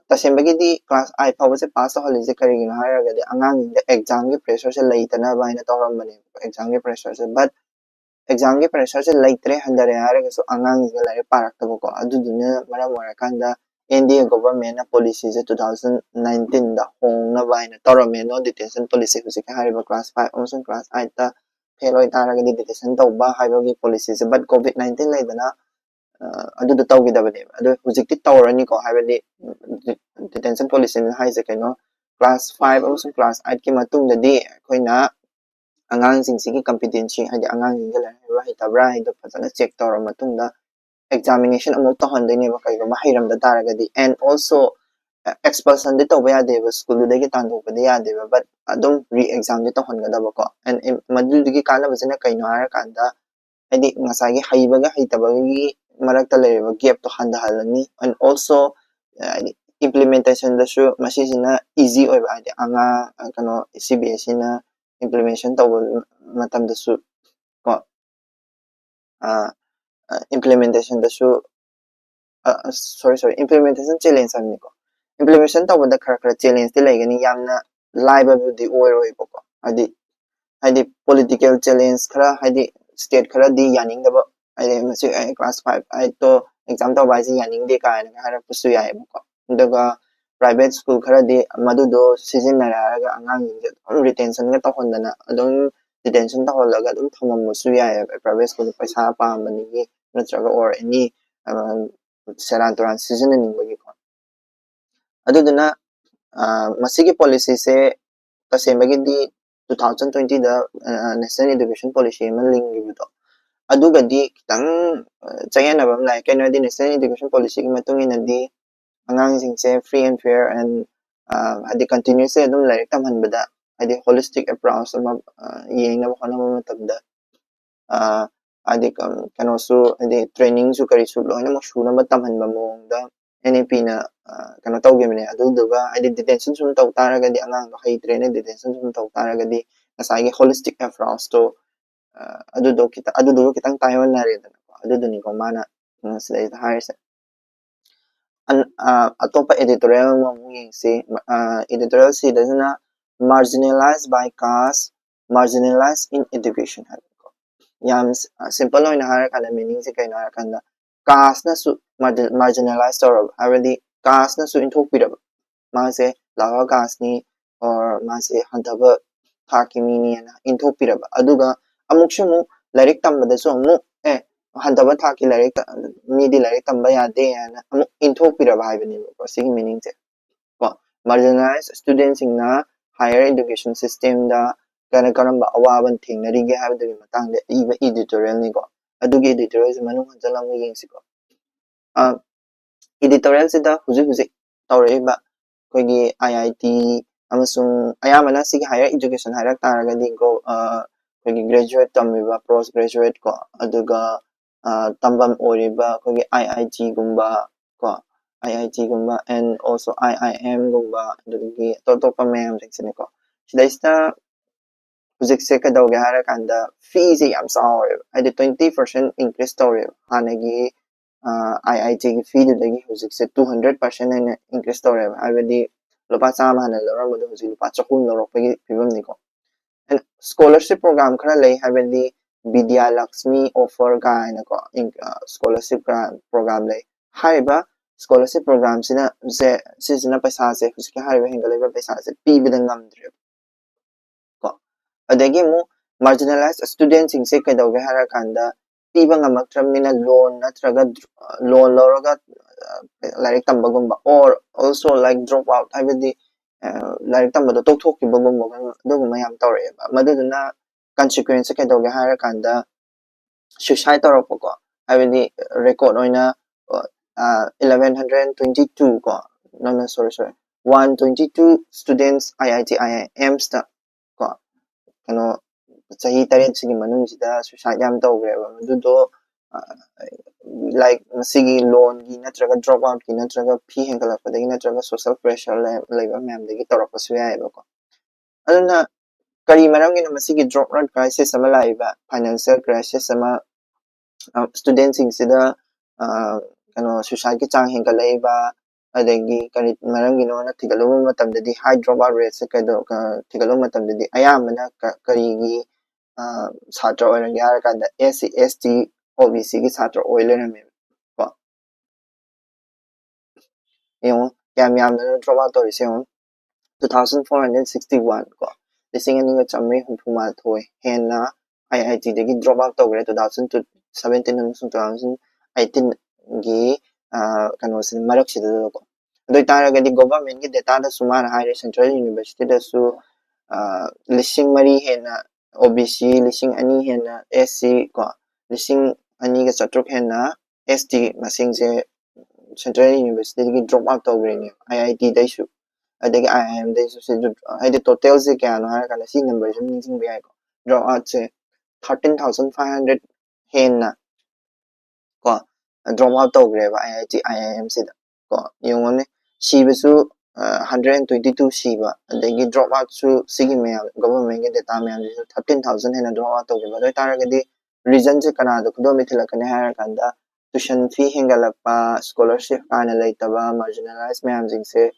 ꯇꯁꯦꯡꯕꯒꯤꯗꯤ class eight ꯐꯥꯎꯕꯁꯦ pass ꯇꯧꯍꯜꯂꯤꯁꯦ ꯀꯔꯤꯒꯤꯅꯣ ꯍꯥꯏꯔꯒꯗꯤ ꯑꯉꯥꯡꯁꯤꯡꯗ exam ꯒꯤ pressure ꯁꯦ ꯂꯩꯇꯅꯕ ꯍꯥꯏꯅ ꯇꯧꯔꯝꯕꯅꯦꯕꯀꯣ, exam ꯒꯤ pressure ꯁꯦ꯫ But exam ꯒꯤ pressure ꯁꯦ ꯂꯩꯇ꯭ꯔꯦ, ꯍꯟꯊꯔꯦ ꯍꯥꯏꯔꯒꯁꯨ ꯑꯉꯥꯡꯁꯤꯡꯁꯦ ꯂꯥꯏꯔꯤꯛ ꯄꯥꯔꯛꯇꯕꯀꯣ꯫ ꯑꯗꯨꯗꯨꯅ ꯃꯔꯝ ꯑꯣꯏꯔꯀꯥꯟꯗ N D A government ꯅ policy ꯁꯦ two thousand nineteen ꯗ ꯍꯣꯡꯅꯕ ꯍꯥꯏꯅ ꯇꯧꯔꯝꯃꯦ, no detention policy꯫ ꯍꯧꯖꯤꯛꯀꯤ ꯍꯥꯏꯔꯤꯕ class five ꯑꯃꯁꯨꯡ class eight ꯇ fail ꯑꯣꯏꯇꯥꯔꯒꯗꯤ detention ꯇꯧꯕ ꯍꯥꯏꯕꯒꯤ policy say. But COVID nineteen ꯂꯩꯗꯅ, ꯑ, ꯑꯗꯨꯗꯣ ꯇꯧꯈꯤꯗꯕꯅꯦꯕ꯫ ꯑꯗꯣ ꯍꯧꯖꯤꯛꯇꯤ ꯇꯧꯔꯅꯤꯀꯣ, ꯍꯥꯏꯕꯗꯤ, ꯎꯝ, detention policy ꯅ ꯍꯥꯏꯁꯦ ꯀꯩꯅꯣ, class five ꯑꯃꯁꯨꯡ class eight ꯀꯤ ꯃꯇꯨꯡꯗꯗꯤ ꯑꯩꯈꯣꯏꯅ ꯑꯉꯥꯡꯁꯤꯡꯁꯤꯒꯤ competency, ꯍꯥꯏꯗꯤ ꯑꯉꯥꯡꯁꯤꯡꯁꯦ ꯂꯥꯏꯔꯤꯛ ꯍꯩꯕ꯭ꯔꯥ ꯍꯩꯇꯕ꯭ꯔꯥ ꯍꯥꯏꯗꯣ ꯐꯖꯅ check ꯇꯧꯔ ꯃꯇꯨꯡꯗ examination ꯑꯃꯨꯛ ꯇꯧꯍꯟꯗꯣꯏꯅꯦꯕ, ꯀꯩꯒꯨꯝꯕ ꯍꯩꯔꯝꯗ ꯇꯥꯔꯒꯗꯤ꯫ And also, ꯑ, expulsion ꯗꯤ ꯇꯧꯕ ꯌꯥꯗꯦꯕ, school ꯗꯨꯗꯒꯤ ꯇꯥꯟꯊꯣꯛꯄꯗꯤ ꯌꯥꯗꯦꯕ, but ꯑꯗꯨꯝ re exam D ꯇꯧꯍꯟꯒꯗꯕꯀꯣ꯫ And in-, ꯃꯗꯨꯗꯨꯒꯤ ꯀꯥꯟꯅꯕꯁꯤꯅ ꯀꯩꯅꯣ ꯍꯥꯏꯔꯀꯥꯟꯗ, ꯍꯥꯏꯗꯤ ꯉꯁꯥꯏꯒꯤ ꯍꯩꯕꯒ ꯍꯩꯇꯕꯒꯤ ꯃꯔꯛꯇ ꯂꯩꯔꯤꯕ gap ꯇꯣ ꯍꯟꯊꯍꯜꯂꯅꯤ꯫ And also, ꯑ, ꯍꯥꯏꯗꯤ implementation ꯗꯁꯨ ꯃꯁꯤꯁꯤꯅ easy ꯑꯣꯏꯕ, ꯍꯥꯏꯗꯤ ꯑꯉꯥꯡ, ꯑ, ꯀꯩꯅꯣ, C B S E ꯅ implementation ꯇꯧꯕ ꯃꯇꯝꯗꯁꯨ ꯀꯣ, ꯑ, ꯑ, implementation ꯗꯁꯨ, ꯑ, ꯑ, sorry, sorry, implementation challenge ꯍꯥꯏꯕꯅꯤꯀꯣ꯫ Implementation ꯇꯧꯕꯗ ꯈꯔ ꯈꯔ challenge ꯇꯤ ꯂꯩꯒꯅꯤ, ꯌꯥꯝꯅ ꯂꯥꯏꯕꯕꯨꯗꯤ ꯑꯣꯏꯔꯣꯏꯕꯀꯣ꯫ ꯍꯥꯏꯗꯤ, ꯍꯥꯏꯗꯤ political challenge ꯈꯔ, ꯍꯥꯏꯗꯤ state ꯈꯔꯗꯤ ꯌꯥꯅꯤꯡꯗꯕ, ꯍꯥꯏꯗꯤ ꯃꯁꯤ ꯑꯩ class five eight ꯇꯣ exam ꯇꯧꯕ ꯍꯥꯏꯁꯤ ꯌꯥꯅꯤꯡꯗꯦ ꯀꯥꯏꯅꯒ ꯍꯥꯏꯔꯛꯄꯁꯨ ꯌꯥꯏꯌꯦꯕꯀꯣ꯫ ꯑꯗꯨꯒ private school ꯈꯔꯗꯤ ꯃꯗꯨꯗꯣ ꯁꯤꯖꯤꯟꯅꯔꯦ ꯍꯥꯏꯔꯒ ꯑꯉꯥꯡꯁꯤꯡꯁꯦ ꯑꯗꯨꯝ retention ꯒ ꯇꯧꯍꯟꯗꯅ, ꯑꯗꯨꯝ detention ꯇꯧꯍꯜꯂꯒ ꯑꯗꯨꯝ ꯊꯝꯃꯝꯕꯁꯨ ꯌꯥꯏꯌꯦꯕ꯫ Private school ꯗ ꯄꯩꯁꯥ ꯄꯥꯝꯕꯗꯒꯤ ꯅꯠꯇ꯭ꯔꯒ or any, ꯑ, ꯁꯦꯔꯥꯟ ꯇꯨꯔꯥꯟ ꯁꯤꯖꯤꯟꯅꯅꯤꯡꯕꯒꯤꯀꯣ꯫ ꯑꯗꯨꯗꯨꯅ, ꯑ, ꯃꯁꯤꯒꯤ policy ꯁꯦ ꯇꯁꯦꯡꯕꯒꯤꯗꯤ two thousand twenty ꯗ, ꯑ, National Education Policy ꯑꯃ ꯂꯤꯡꯈꯤꯕꯗꯣ, ꯑꯗꯨꯒꯗꯤ ꯈꯤꯇꯪ, ꯑ, ꯆꯌꯦꯠꯅꯕ ꯑꯃ ꯂꯥꯛꯑꯦ꯫ ꯀꯩꯅꯣ ꯍꯥꯏꯗꯤ, National Education Policy ꯒꯤ ꯃꯇꯨꯡ ꯏꯟꯅꯗꯤ ꯑꯉꯥꯡꯁꯤꯡꯁꯦ free and fair and, ꯑ, ꯍꯥꯏꯗꯤ continuously ꯑꯗꯨꯝ ꯂꯥꯏꯔꯤꯛ ꯇꯝꯍꯟꯕꯗ, ꯍꯥꯏꯗꯤ holistic approach ꯑꯃ, ꯑ, ꯌꯦꯡꯅꯕ ꯍꯣꯠꯅꯕ ꯃꯇꯝꯗ, ꯑ, ꯍꯥꯏꯗꯤ ꯀ-, ꯀꯩꯅꯣꯁꯨ, ꯍꯥꯏꯗꯤ training ꯁꯨ ꯀꯔꯤꯁꯨ ꯂꯣꯏꯅꯃꯛ ꯁꯨꯅꯕ ꯇꯝꯍꯟꯕ ꯃꯑꯣꯡꯗ N E P ꯅ, ꯑ, ꯀꯩꯅꯣ ꯇꯧꯈꯤꯕꯅꯦ꯫ ꯑꯗꯨꯗꯨꯒ ꯍꯥꯏꯗꯤ detention ꯁꯨꯝ ꯇꯧ ꯇꯥꯔꯒꯗꯤ, ꯑꯉꯥꯡꯗꯣ ꯍꯩꯇ꯭ꯔꯦꯅ detention ꯁꯨꯝ ꯇꯧ ꯇꯥꯔꯒꯗꯤ, ꯉꯁꯥꯏꯒꯤ holistic approach ꯇꯣ, ꯑ, ꯑꯗꯨꯗꯣ ꯈꯤꯇ-, ꯑꯗꯨꯗꯨꯒ ꯈꯤꯇꯪ ꯇꯥꯏꯑꯣꯟꯅꯔꯦꯗꯅꯀꯣ꯫ ꯑꯗꯨꯗꯨꯅꯤꯀꯣ ꯃꯥꯅ, ꯎꯝ, ꯁꯤꯗꯩꯗ ꯍꯥꯏꯔꯤꯁꯦ꯫ ꯑꯇꯣꯞꯄ editorial ꯑꯃꯃꯨꯛ ꯌꯦꯡꯁꯤ꯫ Editorial ꯁꯤꯗꯁꯤꯅ marginalized by caste, marginalized in education ꯍꯥꯏꯕꯀꯣ꯫ ꯌꯥꯝ simple ꯑꯣꯏꯅ ꯍꯥꯏꯔꯀꯥꯟꯗ meaning ꯁꯦ ꯀꯩꯅꯣ ꯍꯥꯏꯔꯀꯥꯟꯗ caste ꯅꯁꯨ marginalize ꯇꯧꯔꯕ, ꯍꯥꯏꯕꯗꯤ caste ꯅꯁꯨ ꯏꯟꯊꯣꯛꯄꯤꯔꯕ, ꯃꯥꯁꯦ lower caste ꯅꯤ or ꯃꯥꯁꯦ ꯍꯟꯊꯕ ꯊꯥꯛꯀꯤ ꯃꯤꯅꯤ ꯍꯥꯏꯅ ꯏꯟꯊꯣꯛꯄꯤꯔꯕ, ꯑꯗꯨꯒ ꯑꯃꯨꯛꯁꯨ ꯑꯃꯨꯛ ꯂꯥꯏꯔꯤꯛ ꯇꯝꯕꯗꯁꯨ ꯑꯃꯨꯛ ꯑꯦ ꯍꯟꯊꯕ ꯊꯥꯛꯀꯤ ꯂꯥꯏꯔꯤꯛ ꯃꯤꯗꯤ ꯂꯥꯏꯔꯤꯛ ꯇꯝꯕ ꯌꯥꯗꯦ ꯍꯥꯏꯅ ꯑꯃꯨꯛ ꯏꯟꯊꯣꯛꯄꯤꯔꯕ ꯍꯥꯏꯕꯅꯦꯕꯀꯣ ꯁꯤꯒꯤ meaning ꯁꯦ꯫ ꯀꯣ, marginalized student ꯁꯤꯡꯅ higher education system ꯗ ꯀꯔꯝ ꯀꯔꯝꯕ ꯑꯋꯥꯕ ꯊꯦꯡꯅꯔꯤꯒꯦ ꯍꯥꯏꯕꯗꯨꯒꯤ ꯃꯇꯥꯡꯗ ꯏꯕ editorial ꯅꯤꯀꯣ꯫ ꯑꯗꯨꯒꯤ editorial ꯁꯤ ꯃꯅꯨꯡ ꯍꯟꯖꯤꯜꯂ ꯑꯃꯨꯛ ꯌꯦꯡꯁꯤꯀꯣ꯫ Editorial ꯁꯤꯗ ꯍꯧꯖꯤꯛ ꯍꯧꯖꯤꯛ ꯇꯧꯔꯛꯏꯕ ꯑꯩꯈꯣꯏꯒꯤ I I T ꯑꯃꯁꯨꯡ ꯑꯌꯥꯝꯕꯅ ꯁꯤꯒꯤ higher education ꯍꯥꯏꯔꯛ ꯇꯥꯔꯒꯗꯤ ꯑꯩꯈꯣꯏꯒꯤ graduate ꯇꯝꯃꯤꯕ, post graduate ꯀꯣ, ꯑꯗꯨꯒ ꯇꯝꯐꯝ ꯑꯣꯏꯔꯤꯕ ꯑꯩꯈꯣꯏꯒꯤ I I T ꯒꯨꯝꯕ ꯀꯣ, I I T ꯒꯨꯝꯕ and also I I M ꯒꯨꯝꯕ, ꯑꯗꯨꯗꯒꯤ ꯑꯇꯣꯞ ꯑꯇꯣꯞꯄ ꯃꯌꯥꯝꯁꯤꯡꯁꯤꯅꯤꯀꯣ꯫ ꯁꯤꯗꯩꯁꯤꯗ ꯍꯧꯖꯤꯛꯁꯦ ꯀꯩꯗꯧꯒꯦ ꯍꯥꯏꯔꯀꯥꯟꯗ fee ꯁꯦ ꯌꯥꯝ ꯆꯥꯎꯔꯦꯕ, ꯍꯥꯏꯗꯤ twenty percent increase ꯇꯧꯔꯦꯕ꯫ ꯍꯥꯟꯅꯒꯤ I I T ꯒꯤ fee ꯗꯨꯗꯒꯤ ꯍꯧꯖꯤꯛꯁꯦ two hundred percent ꯍꯦꯟꯅ increase ꯇꯧꯔꯦꯕ, ꯍꯥꯏꯕꯗꯤ ꯂꯨꯄꯥ ꯆꯥꯝꯃ ꯍꯥꯟꯅ ꯂꯧꯔꯝꯕꯗꯣ ꯍꯧꯖꯤꯛ ꯂꯨꯄꯥ ꯆꯍꯨꯝ ꯂꯧꯔꯛꯄꯒꯤ ꯐꯤꯕꯝꯅꯤꯀꯣ꯫ And scholarship program ꯈꯔ ꯂꯩ, ꯍꯥꯏꯕꯗꯤ Vidya Lakshmi Offer ꯀꯥꯏꯅꯀꯣ, scholarship program ꯂꯩ꯫ ꯍꯥꯏꯔꯤꯕ scholarship program ꯁꯤꯅ ꯁꯤꯁꯤꯅ ꯄꯩꯁꯥꯁꯦ, ꯍꯧꯖꯤꯛꯀꯤ ꯍꯥꯏꯔꯤꯕ ꯍꯦꯟꯒꯠꯂꯛꯏꯕ ꯄꯩꯁꯥꯁꯦ ꯄꯤꯕꯗ ꯉꯝꯗ꯭ꯔꯦꯕ ꯀꯣ꯫ ꯑꯗꯒꯤ ꯑꯃꯨꯛ marginalized student ꯁꯤꯡꯁꯦ ꯀꯩꯗꯧꯒꯦ ꯍꯥꯏꯔꯀꯥꯟꯗ ꯄꯤꯕ ꯉꯝꯃꯛꯇ꯭ꯔꯕꯅꯤꯅ loan ꯅꯠꯇ꯭ꯔꯒ loan ꯂꯧꯔꯒ ꯂꯥꯏꯔꯤꯛ ꯇꯝꯕꯒꯨꯝꯕ, or also like drop out, ꯍꯥꯏꯕꯗꯤ ꯂꯥꯏꯔꯤꯛ ꯇꯝꯕꯗꯣ ꯇꯣꯛꯊꯣꯛꯈꯤꯕꯒꯨꯝꯕ, ꯑꯗꯨꯒꯨꯝꯕ ꯌꯥꯝ ꯇꯧꯔꯛꯑꯦꯕ꯫ ꯃꯗꯨꯗꯨꯅ consequence ꯁꯦ ꯀꯩꯗꯧꯒꯦ ꯍꯥꯏꯔꯀꯥꯟꯗ suicide ꯇꯧꯔꯛꯄꯀꯣ, ꯍꯥꯏꯕꯗꯤ record ꯑꯣꯏꯅ eleven hundred twenty two ꯀꯣ, no no sorry sorry, one twenty two students I I T I I Ms ꯇ ꯀꯣ, ꯀꯩꯅꯣ, ꯆꯍꯤ ꯇꯔꯦꯠꯁꯤꯒꯤ ꯃꯅꯨꯡꯁꯤꯗ suicide ꯌꯥꯝ ꯇꯧꯈ꯭ꯔꯦꯕ꯫ ꯃꯗꯨꯗꯣ ꯂꯥꯏꯛ ꯃꯁꯤꯒꯤ loan ꯒꯤ ꯅꯠꯇ꯭ꯔꯒ drop out ꯀꯤ ꯅꯠꯇ꯭ꯔꯒ fee ꯍꯦꯟꯒꯠꯂꯛꯄꯗꯒꯤ ꯅꯠꯇ꯭ꯔꯒ social pressure ꯂꯩꯕ ꯃꯌꯥꯝꯗꯒꯤ ꯇꯧꯔꯛꯄꯁꯨ ꯌꯥꯏꯑꯕꯀꯣ꯫ ꯑꯗꯨꯅ ꯀꯔꯤ ꯃꯔꯝꯒꯤꯅꯣ ꯃꯁꯤꯒꯤ drop out crisis ꯑꯃ ꯂꯥꯛꯏꯕ, financial crisis ꯑꯃ student ꯁꯤꯡꯁꯤꯗ ꯀꯩꯅꯣ suicideꯀꯤ ꯆꯥꯡ ꯍꯦꯟꯒꯠꯂꯛꯏꯕ, ꯑꯗꯒꯤ ꯀꯔꯤ ꯃꯔꯝꯒꯤꯅꯣꯅ ꯊꯤꯒꯠꯂꯨꯕ ꯃꯇꯝꯗꯗꯤ, high dropout rateꯁꯦ ꯀꯩꯗꯧ ꯊꯤꯒꯠꯂꯨꯕ ꯃꯇꯝꯗꯗꯤ ꯑꯌꯥꯝꯕꯅ ꯀꯔꯤꯒꯤ ꯁꯥꯇ꯭ꯔ ꯑꯣꯏꯔꯝꯒꯦ ꯍꯥꯏꯔ ꯀꯥꯟꯗ, SC ST OBCꯒꯤ ꯁꯥꯇ꯭ꯔ ꯑꯣꯏ ꯂꯩꯔꯝꯃꯦꯕ꯫ ꯀꯣ, ꯌꯦꯡꯉꯣ, ꯀꯌꯥꯝ ꯌꯥꯝꯅꯅꯣ drop out ꯇꯧꯔꯤꯁꯦ ꯌꯦꯡꯉꯣ꯫ Two thousand four hundred sixty one, ꯀꯣ, ꯂꯤꯁꯤꯡ ꯑꯅꯤꯒ ꯆꯥꯃꯔꯤ ꯍꯨꯝꯐꯨ ꯃꯥꯊꯣꯏ ꯍꯦꯟꯅ IITꯗꯒꯤ drop out ꯇꯧꯈ꯭ꯔꯦ two thousand seventeen ꯑꯃꯁꯨꯡ two thousand eighteenꯒꯤ ꯀꯩꯅꯣꯁꯤ ꯃꯔꯛꯁꯤꯗꯀꯣ꯫ ꯑꯗꯨ ꯑꯣꯏꯇꯥꯔꯒꯗꯤ governmentꯀꯤ dataꯗꯁꯨ ꯃꯥꯅ ꯍꯥꯏꯔꯦ, central universityꯗꯁꯨ ꯂꯤꯁꯤꯡ ꯃꯔꯤ ꯍꯦꯟꯅ, OBC ꯂꯤꯁꯤꯡ ꯑꯅꯤ ꯍꯦꯟꯅ, SC ꯀꯣ, ꯂꯤꯁꯤꯡ ꯑꯅꯤꯒ ꯆꯥꯇ꯭ꯔꯨꯛ ꯍꯦꯟꯅ ST ꯃꯁꯤꯡꯁꯦ central universityꯗꯒꯤ drop out ꯇꯧꯈ꯭ꯔꯦꯅꯦ, IITꯗꯩꯁꯨ, ꯑꯗꯒꯤ IIMꯗꯩꯁꯨ꯫ ꯍꯥꯏꯗꯤ totalꯁꯦ ꯀꯌꯥꯅꯣ ꯍꯥꯏꯔꯀꯥꯟꯗ ꯁꯤ numberꯁꯦ ꯑꯗꯨꯝ ꯅꯤꯡꯁꯤꯡꯕ ꯌꯥꯏꯀꯣ꯫ Drop outꯁꯦ thirteen thousand five hundred ꯍꯦꯟꯅ, ꯀꯣ, drop out ꯇꯧꯈ꯭ꯔꯦꯕ IIT IIMꯁꯤꯗ꯫ ꯀꯣ, ꯌꯦꯡꯉꯣꯅꯦ, ꯁꯤꯕꯁꯨ hundred and twenty two ꯁꯤꯕ, ꯑꯗꯒꯤ drop outꯁꯨ, ꯁꯤꯒꯤ ꯃꯌꯥꯝ governmentꯀꯤ data ꯃꯌꯥꯝꯁꯤꯁꯨ thirteen thousand ꯍꯦꯟꯅ drop out ꯇꯧꯈꯤꯕ꯫ ꯑꯗꯨ ꯑꯣꯏꯇꯥꯔꯒꯗꯤ reasonꯁꯦ ꯀꯅꯥꯗ ꯈꯨꯗꯣꯝꯕꯤ ꯊꯤꯜꯂꯛꯀꯅꯤ ꯍꯥꯏꯔꯀꯥꯟꯗ, tuition fee ꯍꯦꯟꯒꯠꯂꯛꯄ, scholarship ꯀꯥꯏꯅ ꯂꯩꯇꯕ, marginalized ꯃꯌꯥꯝꯁꯤꯡꯁꯦ,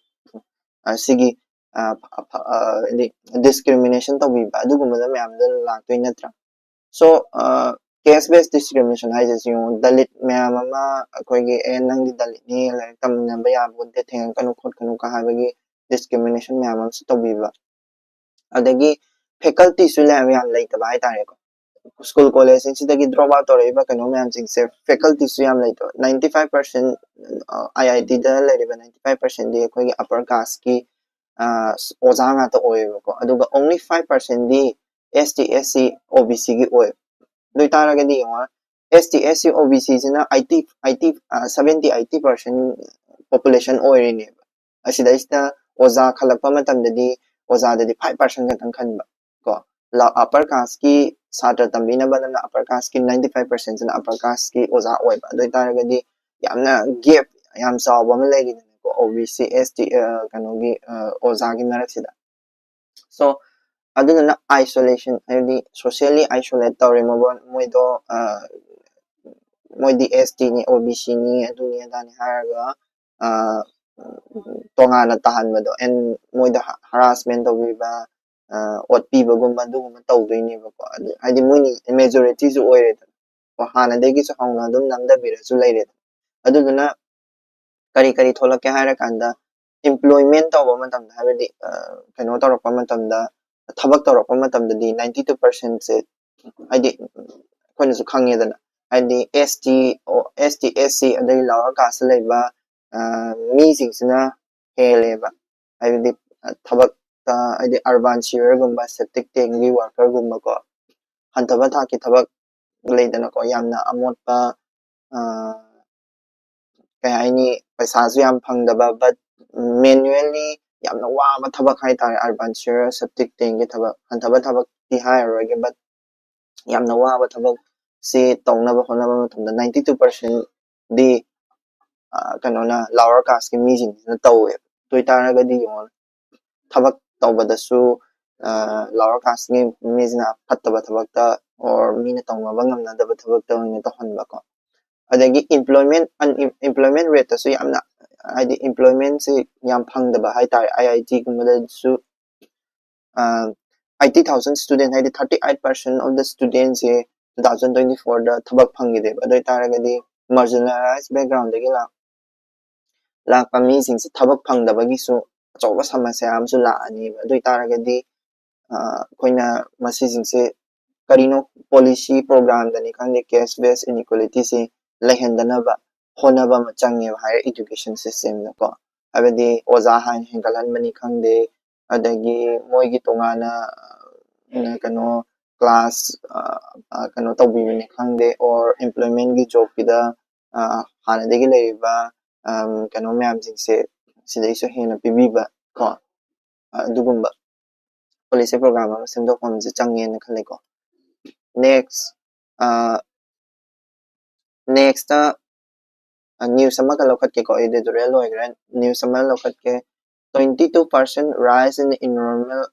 ꯁꯤꯒꯤ ꯍꯥꯏꯗꯤ discrimination ꯇꯧꯕꯤꯕ, ꯑꯗꯨꯒꯨꯝꯕꯗ ꯃꯌꯥꯝꯗ ꯂꯥꯛꯇꯣꯏ ꯅꯠꯇ꯭ꯔꯥ? So, caste based discrimination ꯍꯥꯏꯁꯦ ꯁꯤ ꯌꯦꯡꯉꯣ, Dalit ꯃꯌꯥꯝ ꯑꯃ, ꯑꯩꯈꯣꯏꯒꯤ "ꯑꯦ, ꯅꯪꯗꯤ Dalitꯅꯤ, ꯂꯥꯏꯔꯤꯛ ꯇꯝꯅꯕ ꯌꯥꯕ ꯅꯠꯇꯦ, ꯊꯦꯡꯉꯛꯀꯅꯨ ꯈꯣꯠꯀꯅꯨ" ꯀ ꯍꯥꯏꯕꯒꯤ discrimination ꯃꯌꯥꯝ ꯑꯃꯁꯨ ꯇꯧꯕꯤꯕ꯫ ꯑꯗꯒꯤ facultyꯁꯨ ꯌꯥꯝ ꯌꯥꯝ ꯂꯩꯇꯕ ꯍꯥꯏꯇꯥꯔꯦꯀꯣ꯫ School collegeꯁꯤꯡꯁꯤꯗꯒꯤ drop out ꯇꯧꯔꯛꯏꯕ ꯀꯩꯅꯣ ꯃꯌꯥꯝꯁꯤꯡꯁꯦ, facultyꯁꯨ ꯌꯥꯝ ꯂꯩꯇꯕ꯫ Ninety five percent, IITꯗ ꯂꯩꯔꯤꯕ ninety five percentꯗꯤ ꯑꯩꯈꯣꯏꯒꯤ upper casteꯀꯤ ꯑꯣꯖꯥ ꯉꯥꯛꯇ ꯑꯣꯏꯌꯦꯕꯀꯣ꯫ ꯑꯗꯨꯒ only five percentꯗꯤ ST, SC, OBCꯒꯤ ꯑꯣꯏ꯫ ꯑꯗꯨ ꯑꯣꯏꯇꯥꯔꯒꯗꯤ ꯌꯦꯡꯉꯣ, ST, SC, OBCꯁꯤꯅ eighty, eighty, seventy, eighty percent population ꯑꯣꯏꯔꯤꯅꯦꯕ꯫ ꯑꯁꯤꯗꯩꯁꯤꯗ ꯑꯣꯖꯥ ꯈꯜꯂꯛꯄ ꯃꯇꯝꯗꯗꯤ ꯑꯣꯖꯥꯗꯗꯤ five percent ꯈꯛꯇꯪ ꯈꯟꯕ, ꯀꯣ꯫ Upper casteꯀꯤ ꯁꯥꯇ꯭ꯔ ꯇꯝꯕꯤꯅꯕꯗꯅ upper casteꯀꯤ ninety five percentꯁꯤꯅ upper casteꯀꯤ ꯑꯣꯖꯥ ꯑꯣꯏꯕ꯫ ꯑꯗꯨ ꯑꯣꯏꯇꯥꯔꯒꯗꯤ ꯌꯥꯝꯅ gap ꯌꯥꯝ ꯆꯥꯎꯕ ꯑꯃ ꯂꯩꯔꯤꯗꯅꯀꯣ, OBC, ST, ꯀꯩꯅꯣꯒꯤ ꯑꯣꯖꯥꯒꯤ ꯃꯔꯛꯁꯤꯗ꯫ So, ꯑꯗꯨꯗꯨꯅ isolation, ꯍꯥꯏꯕꯗꯤ socially isolate ꯇꯧꯔꯦ ꯃꯣꯏꯗꯣ꯫ ꯃꯣꯏꯗꯤ ꯑꯦꯁ ꯇꯤꯅꯤ, ꯑꯣ ꯕꯤ ꯁꯤꯅꯤ, ꯑꯗꯨꯅꯤ ꯑꯗꯥꯅꯤ ꯍꯥꯏꯔꯒ ꯑ, ꯇꯣꯉꯥꯟꯅ ꯇꯥꯍꯟꯕꯗꯣ, ꯑꯦꯟ ꯃꯣꯏꯗ ꯍꯔꯥꯁꯃꯦꯟ ꯇꯧꯕꯤꯕ, ꯑ, ꯑꯣꯠꯄꯤꯕꯒꯨꯝꯕ ꯑꯗꯨꯒꯨꯝꯕ ꯇꯧꯗꯣꯏꯅꯦꯕꯀꯣ꯫ ꯑꯗꯨ ꯍꯥꯏꯗꯤ ꯃꯣꯏꯅ ꯃꯦꯖꯣꯔꯤꯇꯤꯁꯨ ꯑꯣꯏꯔꯦꯗꯅ, ꯀꯣ, ꯍꯥꯟꯅꯗꯒꯤꯁꯨ ꯍꯧꯅ ꯑꯗꯨꯝ ꯅꯝꯊꯕꯤꯔꯁꯨ ꯂꯩꯔꯦꯗꯅ꯫ ꯑꯗꯨꯗꯨꯅ ꯀꯔꯤ ꯀꯔꯤ ꯊꯣꯛꯂꯛꯀꯦ ꯍꯥꯏꯔꯀꯥꯟꯗ, ꯏꯝꯄ꯭ꯂꯣꯏꯃꯦꯟ ꯇꯧꯕ ꯃꯇꯝꯗ, ꯍꯥꯏꯕꯗꯤ ꯑ, ꯀꯩꯅꯣ ꯇꯧꯔꯛꯄ ꯃꯇꯝꯗ, ꯊꯕꯛ ꯇꯧꯔꯛꯄ ꯃꯇꯝꯗꯗꯤ ꯅꯥꯏꯟꯇꯤ ꯇꯨ ꯄꯥꯔꯁꯦꯟꯁꯦ, ꯍꯥꯏꯗꯤ ꯑꯩꯈꯣꯏꯅꯁꯨ ꯈꯪꯉꯦꯗꯅ, ꯍꯥꯏꯗꯤ ꯑꯦꯁ ꯇꯤ, ꯑꯦꯁ ꯇꯤ, ꯑꯦꯁ ꯁꯤ, ꯑꯗꯩ ꯂꯋꯔ ꯀꯥꯁꯇ ꯂꯩꯕ ꯑ, ꯃꯤꯁꯤꯡꯁꯤꯅ ꯍꯦꯜꯂꯦꯕ꯫ ꯍꯥꯏꯕꯗꯤ ꯑ, ꯊꯕꯛꯇ, ꯍꯥꯏꯗꯤ ꯑꯔꯕꯥꯟ ꯁꯤꯌꯔꯒꯨꯝꯕ, ꯁꯦꯞꯇꯤꯛ ꯇꯦꯡꯒꯤ ꯋꯥꯔꯀꯔꯒꯨꯝꯕꯀꯣ, ꯍꯟꯊꯕ ꯊꯥꯛꯀꯤ ꯊꯕꯛ ꯂꯩꯗꯅꯀꯣ, ꯌꯥꯝꯅ ꯑꯃꯣꯠꯄ, ꯑ, ꯀꯩ ꯍꯥꯏꯅꯤ, ꯄꯩꯁꯥꯁꯨ ꯌꯥꯝ ꯐꯪꯗꯕ, ꯕꯠ ꯃꯦꯅꯨꯋꯦꯜꯂꯤ ꯌꯥꯝꯅ ꯋꯥꯕ ꯊꯕꯛ ꯍꯥꯏꯇꯥꯔꯦ꯫ ꯑꯔꯕꯥꯟ ꯁꯤꯌꯔ, ꯁꯦꯞꯇꯤꯛ ꯇꯦꯡꯒꯤ ꯊꯕꯛ, ꯍꯟꯊꯕ ꯊꯕꯛꯇꯤ ꯍꯥꯏꯔꯔꯣꯏꯒꯦ, ꯕꯠ ꯌꯥꯝꯅ ꯋꯥꯕ ꯊꯕꯛꯁꯤ ꯇꯧꯅꯕ ꯍꯣꯠꯅꯕ ꯃꯇꯝꯗ ꯅꯥꯏꯟꯇꯤ ꯇꯨ ꯄꯥꯔꯁꯦꯟꯗꯤ ꯀꯩꯅꯣꯅ, ꯂꯋꯔ ꯀꯥꯁꯀꯤ ꯃꯤꯁꯤꯡꯁꯤꯅ ꯇꯧꯋꯦꯕ꯫ ꯑꯗꯨ ꯑꯣꯏꯇꯥꯔꯒꯗꯤ ꯌꯦꯡꯉꯣ, ꯊꯕꯛ ꯇꯧꯕꯗꯁꯨ ꯂꯋꯔ ꯀꯥꯁꯀꯤ ꯃꯤꯁꯤꯅ ꯐꯠꯇꯕ ꯊꯕꯛꯇ ꯑꯣꯔ ꯃꯤꯅ ꯇꯧꯅꯕ ꯉꯝꯅꯗꯕ ꯊꯕꯛꯇ ꯑꯣꯏꯅ ꯇꯧꯍꯟꯕꯀꯣ꯫ ꯑꯗꯒꯤ ꯏꯝꯄ꯭ꯂꯣꯏꯃꯦꯟ, ꯑꯟꯏꯝꯄ꯭ꯂꯣꯏꯃꯦꯟ ꯔꯦꯠꯇꯁꯨ ꯌꯥꯝꯅ, ꯍꯥꯏꯗꯤ ꯏꯝꯄ꯭ꯂꯣꯏꯃꯦꯟꯁꯤ ꯌꯥꯝ ꯐꯪꯗꯕ ꯍꯥꯏꯇꯥꯔꯦ꯫ ꯑꯥꯏ ꯑꯥꯏ ꯇꯤꯒꯨꯝꯕꯗꯁꯨ ꯑꯩꯠꯇꯤ ꯊꯥꯎꯖꯟ ꯁ꯭ꯇꯨꯗꯦꯟ, ꯍꯥꯏꯗꯤ thirty eight percent of the ꯁ꯭ꯇꯨꯗꯦꯟꯁꯦ ꯇꯨ ꯊꯥꯎꯖꯟ ꯇ꯭ꯋꯦꯟꯇꯤ ꯐꯣꯔꯗ ꯊꯕꯛ ꯐꯪꯈꯤꯗꯦꯕ꯫ ꯑꯗꯨ ꯑꯣꯏꯇꯥꯔꯒꯗꯤ ꯃꯥꯔꯖꯤꯅꯦꯂꯥꯏꯁ ꯕꯦꯛꯒ꯭ꯔꯥꯎꯟꯗꯒꯤ ꯂꯥꯛ ꯂꯥꯛꯄ ꯃꯤꯁꯤꯡꯁꯦ ꯊꯕꯛ ꯐꯪꯗꯕꯒꯤꯁꯨ ꯑꯆꯧꯕ ꯁꯃꯁ꯭ꯌꯥ ꯑꯃꯁꯨ ꯂꯥꯛꯑꯅꯤꯕ꯫ ꯑꯗꯨ ꯑꯣꯏꯇꯥꯔꯒꯗꯤ ꯑ, ꯑꯩꯈꯣꯏꯅ ꯃꯁꯤꯁꯤꯡꯁꯦ ꯀꯔꯤꯅꯣ, ꯄꯣꯂꯤꯁꯤ ꯄ꯭ꯔꯣꯒ꯭ꯔꯥꯝꯗꯅꯤ ꯈꯪꯗꯦ, ꯀꯦꯁ ꯕꯦꯁ ꯏꯟꯏꯀ꯭ꯋꯦꯂꯤꯇꯤꯁꯤ ꯂꯩꯍꯟꯗꯅꯕ ꯍꯣꯠꯅꯕ ꯑꯃ ꯆꯪꯉꯦꯕ ꯍꯥꯌꯔ ꯏꯗꯨꯀꯦꯁꯟ ꯁꯤꯁꯇꯦꯝꯗꯀꯣ꯫ ꯍꯥꯏꯕꯗꯤ ꯑꯣꯖꯥ ꯍꯥꯟꯅ ꯍꯦꯟꯒꯠꯍꯟꯕꯅꯤ ꯈꯪꯗꯦ, ꯑꯗꯒꯤ ꯃꯣꯏꯒꯤ ꯇꯣꯉꯥꯟꯅ ꯑ, ꯀꯩꯅꯣ, ꯀ꯭ꯂꯥꯁ ꯀꯩꯅꯣ ꯇꯧꯕꯤꯕꯅꯤ ꯈꯪꯗꯦ, ꯑꯣꯔ ꯏꯝꯄ꯭ꯂꯣꯏꯃꯦꯟꯒꯤ ꯖꯣꯕꯀꯤꯗ ꯍꯥꯟꯅꯗꯒꯤ ꯂꯩꯔꯤꯕ ꯀꯩꯅꯣ ꯃꯌꯥꯝꯁꯤꯡꯁꯦ ꯁꯤꯗꯩꯁꯨ ꯍꯦꯟꯅ ꯄꯤꯕꯤꯕ ꯀꯣ, ꯑꯗꯨꯒꯨꯝꯕ ꯄꯣꯂꯤꯁꯤ ꯄ꯭ꯔꯣꯒ꯭ꯔꯥꯝ ꯑꯃ ꯁꯦꯝꯗꯣꯛꯄ ꯑꯃꯁꯨ ꯆꯪꯉꯦꯅ ꯈꯜꯂꯦꯀꯣ꯫ ꯅꯦꯛꯁ, ꯅꯦꯛꯁꯇ ꯅ꯭ꯌꯨꯁ ꯑꯃꯒ ꯂꯧꯈꯠꯀꯦꯀꯣ, ꯏꯗꯤꯇꯣꯔꯤꯌꯦꯜ ꯂꯣꯏꯈ꯭ꯔꯦ, ꯅ꯭ꯌꯨꯁ ꯑꯃ ꯂꯧꯈꯠꯀꯦ꯫ Twenty two percent rise in enrollment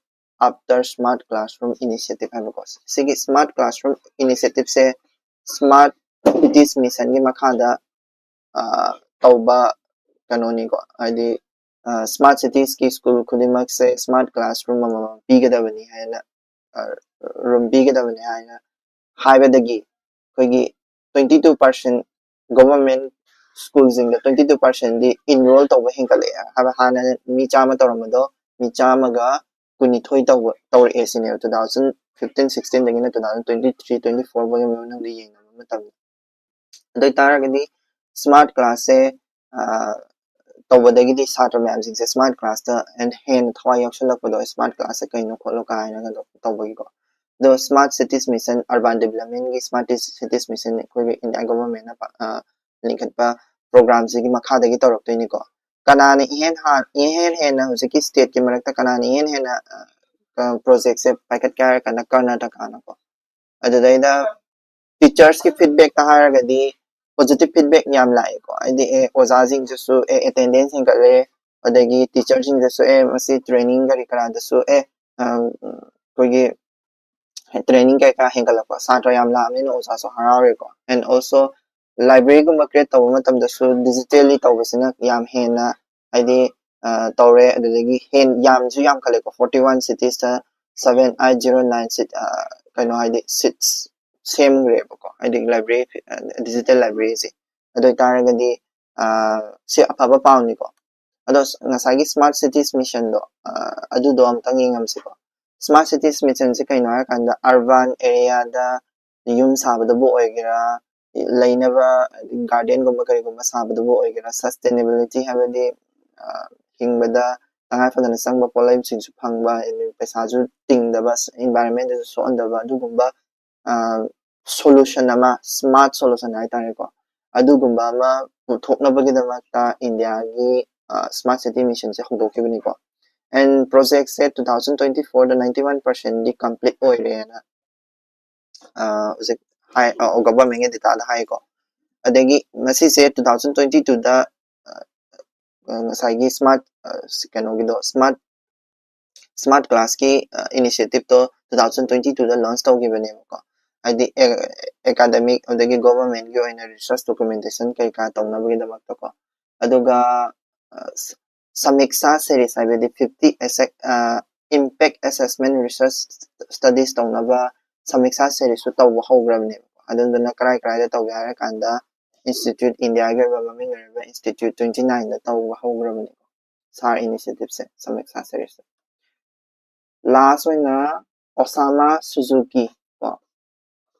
after smart classroom initiative ꯍꯥꯏꯕꯀꯣ꯫ ꯁꯤꯒꯤ ꯁ꯭ꯃꯥꯔꯠ ꯀ꯭ꯂꯥꯁꯔꯨꯝ ꯏꯅꯤꯁꯤꯌꯦꯇꯤꯞꯁꯦ ꯁ꯭ꯃꯥꯔꯠ ꯁꯤꯇꯤꯁ ꯃꯤꯁꯟꯒꯤ ꯃꯈꯥꯗ ꯑ, ꯇꯧꯕ ꯀꯩꯅꯣꯅꯤꯀꯣ, ꯍꯥꯏꯗꯤ ꯁ꯭ꯃꯥꯔꯠ ꯁꯤꯇꯤꯁꯀꯤ ꯁ꯭ꯀꯨꯜ ꯈꯨꯗꯤꯡꯃꯛꯁꯦ ꯁ꯭ꯃꯥꯔꯠ ꯀ꯭ꯂꯥꯁꯔꯨꯝ ꯑꯃꯃꯝ ꯄꯤꯒꯗꯕꯅꯤ ꯍꯥꯏꯅ, ꯔꯨꯝ ꯄꯤꯒꯗꯕꯅꯤ ꯍꯥꯏꯅ ꯍꯥꯏꯕꯗꯒꯤ ꯑꯩꯈꯣꯏꯒꯤ twenty two percent, ꯒꯣꯚꯔꯟꯃꯦꯟ ꯁ꯭ꯀꯨꯜꯁꯤꯡꯗ twenty two percentꯗꯤ ꯏꯟꯔꯣꯜ ꯇꯧꯕ ꯍꯦꯟꯒꯠꯂꯛꯑꯦ ꯍꯥꯏꯕ, ꯍꯥꯟꯅ ꯃꯤ ꯆꯥꯝꯃ ꯇꯧꯔꯝꯕꯗꯣ ꯃꯤ ꯆꯥꯝꯃꯒ ꯀꯨꯟꯅꯤꯊꯣꯏ ꯇꯧꯕ ꯇꯧꯔꯛꯑꯦ ꯁꯤꯅꯦꯕ, two thousand fifteen sixteenꯗꯒꯤꯅ two thousand twenty three twenty fourꯐꯥꯎꯒꯤ ꯃꯅꯨꯡꯗ ꯌꯦꯡꯅꯕ ꯃꯇꯝꯗ꯫ ꯑꯗꯨ ꯑꯣꯏꯇꯥꯔꯒꯗꯤ ꯁ꯭ꯃꯥꯔꯠ ꯀ꯭ꯂꯥꯁꯁꯦ ꯇꯧꯕꯗꯒꯤꯗꯤ ꯁꯥꯇ꯭ꯔ ꯃꯌꯥꯝꯁꯤꯡꯁꯦ ꯁ꯭ꯃꯥꯔꯠ ꯀ꯭ꯂꯥꯁꯇ ꯍꯦꯟꯅ ꯊꯋꯥꯏ ꯌꯥꯎꯁꯜꯂꯛꯄꯗꯣ, ꯁ꯭ꯃꯥꯔꯠ ꯀ꯭ꯂꯥꯁꯁꯦ ꯀꯩꯅꯣ ꯈꯣꯠꯂꯣ ꯀꯥꯏꯅꯒ ꯇꯧꯕꯒꯤꯀꯣ꯫ ꯑꯗꯣ ꯁ꯭ꯃꯥꯔꯠ ꯁꯤꯇꯤꯁ ꯃꯤꯁꯟ, ꯑꯔꯕꯥꯟ ꯗꯦꯕꯂꯞꯃꯦꯟꯒꯤ ꯁ꯭ꯃꯥꯔꯠ ꯁꯤꯇꯤꯁ ꯃꯤꯁꯟ ꯑꯩꯈꯣꯏꯒꯤ ꯏꯟꯗꯤꯌꯥ ꯒꯣꯚꯔꯟꯃꯦꯟꯅ ꯂꯤꯡꯈꯠꯄ ꯄ꯭ꯔꯣꯒ꯭ꯔꯥꯝꯁꯤꯒꯤ ꯃꯈꯥꯗꯒꯤ ꯇꯧꯔꯛꯇꯣꯏꯅꯤꯀꯣ꯫ ꯀꯅꯥꯅ ꯏꯍꯦꯟ ꯍꯥꯟ-, ꯏꯍꯦꯟ ꯍꯦꯟꯅ ꯍꯧꯖꯤꯛꯀꯤ ꯁ꯭ꯇꯦꯠꯀꯤ ꯃꯔꯛꯇ ꯀꯅꯥꯅ ꯏꯍꯦꯟ ꯍꯦꯟꯅ ꯄ꯭ꯔꯣꯖꯦꯛꯁꯦ ꯄꯥꯏꯈꯠꯀꯦ ꯍꯥꯏꯔ ꯀꯥꯟꯗ ꯀꯔꯅꯥꯇꯀꯥꯅꯀꯣ꯫ ꯑꯗꯨꯗꯩꯗ ꯇꯤꯆꯔꯁꯀꯤ ꯐꯤꯗꯕꯦꯛꯇ ꯍꯥꯏꯔꯒꯗꯤ ꯄꯣꯖꯤꯇꯤꯚ ꯐꯤꯗꯕꯦꯛ ꯌꯥꯝ ꯂꯥꯛꯑꯦꯀꯣ꯫ ꯍꯥꯏꯗꯤ ꯑꯦ ꯑꯣꯖꯥꯁꯤꯡꯗꯁꯨ ꯑꯦ ꯑꯦꯇꯦꯟꯗꯦꯟꯁ ꯍꯦꯟꯒꯠꯂꯦ, ꯑꯗꯒꯤ ꯇꯤꯆꯔꯁꯤꯡꯗꯁꯨ ꯑꯦ ꯃꯁꯤ ꯇ꯭ꯔꯦꯅꯤꯡ ꯀꯔꯤ ꯀꯔꯥꯗꯁꯨ ꯑꯦ ꯑꯩꯈꯣꯏꯒꯤ ꯇ꯭ꯔꯦꯅꯤꯡ ꯀꯩꯀꯥ ꯍꯦꯟꯒꯠꯂꯛꯄ, ꯁꯥꯇ꯭ꯔ ꯌꯥꯝ ꯂꯥꯛꯑꯕꯅꯤꯅ ꯑꯣꯖꯥꯁꯨ ꯍꯔꯥꯎꯔꯦꯀꯣ꯫ ꯑꯦꯟ ꯑꯣꯜꯁꯣ ꯂꯥꯏꯕ꯭ꯔꯦꯔꯤꯒꯨꯝꯕ ꯀ꯭ꯔꯤꯌꯦꯠ ꯇꯧꯕ ꯃꯇꯝꯗꯁꯨ ꯗꯤꯖꯤꯇꯦꯜꯂꯤ ꯇꯧꯕꯁꯤꯅ ꯌꯥꯝ ꯍꯦꯟꯅ ꯍꯥꯏꯗꯤ ꯇꯧꯔꯦ꯫ ꯑꯗꯨꯗꯒꯤ ꯍꯦꯟ ꯌꯥꯝꯁꯨ ꯌꯥꯝꯈꯠꯂꯦꯀꯣ꯫ Forty one citiesꯇ seven eight zero nine seat, ꯀꯩꯅꯣ ꯍꯥꯏꯗꯤ ꯁꯤꯠꯁ ꯁꯦꯝꯈ꯭ꯔꯦꯕꯀꯣ, ꯍꯥꯏꯗꯤ ꯂꯥꯏꯕ꯭ꯔꯦꯔꯤ, ꯗꯤꯖꯤꯇꯦꯜ ꯂꯥꯏꯕ꯭ꯔꯦꯔꯤꯁꯦ꯫ ꯑꯗꯨ ꯑꯣꯏꯇꯥꯔꯒꯗꯤ ꯁꯤ ꯑꯐꯕ ꯄꯥꯎꯅꯤꯀꯣ꯫ ꯑꯗꯣ ꯉꯁꯥꯏꯒꯤ ꯁ꯭ꯃꯥꯔꯠ ꯁꯤꯇꯤꯁ ꯃꯤꯁꯟꯗꯣ ꯑꯗꯨꯗꯣ ꯑꯃꯨꯛꯇꯪ ꯌꯦꯡꯉꯝꯁꯤꯀꯣ꯫ ꯁ꯭ꯃꯥꯔꯠ ꯁꯤꯇꯤꯁ ꯃꯤꯁꯟꯁꯦ ꯀꯩꯅꯣ ꯍꯥꯏꯔꯀꯥꯟꯗ ꯑꯔꯕꯥꯟ ꯑꯦꯔꯤꯌꯥꯗ ꯌꯨꯝ ꯁꯥꯕꯗꯕꯨ ꯑꯣꯏꯒꯦꯔꯥ, ꯂꯩꯅꯕ ꯒꯥꯔꯗꯦꯟꯒꯨꯝꯕ ꯀꯔꯤꯒꯨꯝꯕ ꯁꯥꯕꯗꯕꯨ ꯑꯣꯏꯒꯦꯔꯥ, ꯁꯁꯇꯦꯅꯦꯕꯤꯂꯤꯇꯤ ꯍꯥꯏꯕꯗꯤ ꯍꯤꯡꯕꯗ ꯇꯉꯥꯏ ꯐꯗꯅ ꯆꯪꯕ ꯄꯣꯠꯂꯝꯁꯤꯡꯁꯨ ꯐꯪꯕ, ꯄꯩꯁꯥꯁꯨ ꯇꯤꯡꯗꯕ, ꯏꯟꯚꯥꯏꯔꯣꯟꯃꯦꯟꯗꯁꯨ ꯁꯣꯛꯍꯟꯗꯕ ꯑꯗꯨꯒꯨꯝꯕ ꯁꯣꯂꯨꯁꯟ ꯑꯃ, ꯁ꯭ꯃꯥꯔꯠ ꯁꯣꯂꯨꯁꯟ ꯍꯥꯏꯇꯥꯔꯦꯀꯣ, ꯑꯗꯨꯒꯨꯝꯕ ꯑꯃ ꯄꯨꯊꯣꯛꯅꯕꯒꯤꯗꯃꯛꯇ ꯏꯟꯗꯤꯌꯥꯒꯤ ꯁ꯭ꯃꯥꯔꯠ ꯁꯤꯇꯤ ꯃꯤꯁꯟꯁꯦ ꯍꯧꯗꯣꯛꯈꯤꯕꯅꯤꯀꯣ꯫ ꯑꯦꯟ ꯄ꯭ꯔꯣꯖꯦꯛꯁꯦ two thousand twenty fourꯗ ninety one percentꯗꯤ complete ꯑꯣꯏꯔꯦꯅ ꯍꯧꯖꯤꯛ ꯍꯥꯏ, ꯒꯣꯚꯔꯟꯃꯦꯟꯒꯤ ꯗꯦꯇꯥꯗ ꯍꯥꯏꯀꯣ꯫ ꯑꯗꯒꯤ ꯃꯁꯤꯁꯦ two thousand twenty twoꯗ ꯉꯁꯥꯏꯒꯤ ꯁ꯭ꯃꯥꯔꯠ ꯀꯩꯅꯣꯒꯤꯗꯣ, ꯁ꯭ꯃꯥꯔꯠ ꯁ꯭ꯃꯥꯔꯠ ꯀ꯭ꯂꯥꯁꯀꯤ ꯏꯅꯤꯁꯤꯌꯦꯇꯤꯞꯇꯣ two thousand twenty twoꯗ ꯂꯣꯟꯆ ꯇꯧꯈꯤꯕꯅꯦꯕꯀꯣ꯫ ꯍꯥꯏꯗꯤ academic ꯑꯗꯒꯤ government ꯀꯤ ꯑꯣꯏꯅ research documentation ꯀꯩꯀꯥ ꯇꯧꯅꯕꯒꯤꯗꯃꯛꯇꯀꯣ꯫ ꯑꯗꯨꯒ ꯁꯃꯤꯛꯁꯥ ꯁꯦꯔꯤꯁ ꯍꯥꯏꯕꯗꯤ fifty impact assessment research studies ꯇꯧꯅꯕ ꯁꯃꯤꯛꯁꯥ ꯁꯦꯔꯤꯁꯁꯨ ꯇꯧꯕ ꯍꯧꯈ꯭ꯔꯕꯅꯦꯕ꯫ ꯑꯗꯨꯗꯨꯅ ꯀꯔꯥꯏ ꯀꯔꯥꯏꯗ ꯇꯧꯒꯦ ꯍꯥꯏꯔꯀꯥꯟꯗ institute, ꯏꯟꯗꯤꯌꯥꯒꯤ ꯑꯣꯏꯕ ꯃꯃꯤꯡ ꯂꯩꯔꯕ institute twenty nine ꯗ ꯇꯧꯕ ꯍꯧꯈ꯭ꯔꯕꯅꯦꯕ ꯁꯥꯔ initiative ꯁꯦ, ꯁꯃꯤꯛꯁꯥ ꯁꯦꯔꯤꯁꯁꯦ꯫ Last ꯑꯣꯏꯅ ꯑꯣꯁꯥꯃꯥ ꯁꯨꯖꯨꯀꯤ ꯀꯣ,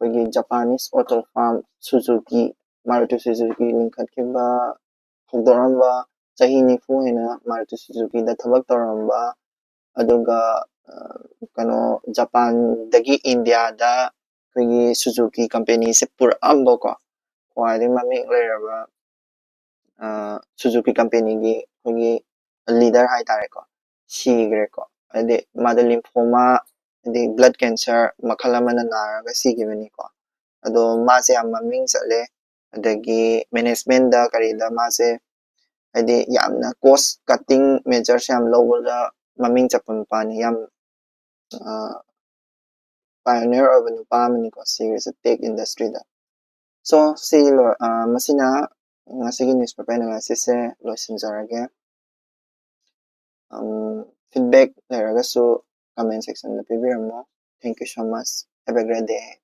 ꯑꯩꯈꯣꯏꯒꯤ Japanese auto firm Suzuki, Maruti Suzuki ꯂꯤꯡꯈꯠꯈꯤꯕ, ꯍꯧꯗꯣꯔꯝꯕ, ꯆꯍꯤ ꯅꯤꯐꯨ ꯍꯦꯟꯅ Maruti Suzuki ꯗ ꯊꯕꯛ ꯇꯧꯔꯝꯕ, ꯑꯗꯨꯒ ꯀꯩꯅꯣ ꯖꯄꯥꯟꯗꯒꯤ ꯏꯟꯗꯤꯌꯥꯗ ꯑꯩꯈꯣꯏꯒꯤ ꯁꯨꯖꯨꯀꯤ ꯀꯝꯄꯦꯅꯤꯁꯦ ꯄꯨꯔꯛꯑꯝꯕꯀꯣ, ꯈ꯭ꯋꯥꯏꯗꯒꯤ ꯃꯃꯤꯡ ꯂꯩꯔꯕ ꯁꯨꯖꯨꯀꯤ ꯀꯝꯄꯦꯅꯤꯒꯤ ꯑꯩꯈꯣꯏꯒꯤ ꯂꯤꯗꯔ ꯍꯥꯏꯇꯥꯔꯦꯀꯣ, ꯁꯤꯈ꯭ꯔꯦꯀꯣ꯫ ꯍꯥꯏꯗꯤ ꯃꯥꯗꯣ ꯂꯤꯝꯐꯣꯃꯥ, ꯍꯥꯏꯗꯤ blood cancer ꯃꯈꯜ ꯑꯃꯅ ꯅꯥꯔꯒ ꯁꯤꯈꯤꯕꯅꯤꯀꯣ꯫ ꯑꯗꯣ ꯃꯥꯁꯦ ꯌꯥꯝ ꯃꯃꯤꯡ ꯆꯠꯂꯦ, ꯑꯗꯒꯤ management ꯗ ꯀꯔꯤꯗ ꯃꯥꯁꯦ ꯍꯥꯏꯗꯤ ꯌꯥꯝꯅ cost cutting measures ꯌꯥꯝ ꯂꯧꯕꯗ ꯃꯃꯤꯡ ꯆꯠꯄ ꯅꯨꯄꯥꯅꯤ, ꯌꯥꯝ pioneer ꯑꯣꯏꯕ ꯅꯨꯄꯥ ꯑꯃꯅꯤꯀꯣ ꯁꯤꯒꯤꯁꯦ tech industry ꯗ꯫ So ꯁꯤ ꯂꯣꯏ-, ꯃꯁꯤꯅ ꯉꯁꯤꯒꯤ newspaper analysis ꯁꯦ ꯂꯣꯏꯁꯤꯟꯖꯔꯒꯦ꯫ Feedback ꯂꯩꯔꯒꯁꯨ comment section the ꯄꯤꯕꯤꯔꯝꯃꯣ꯫ Thank you so much. Have a great day.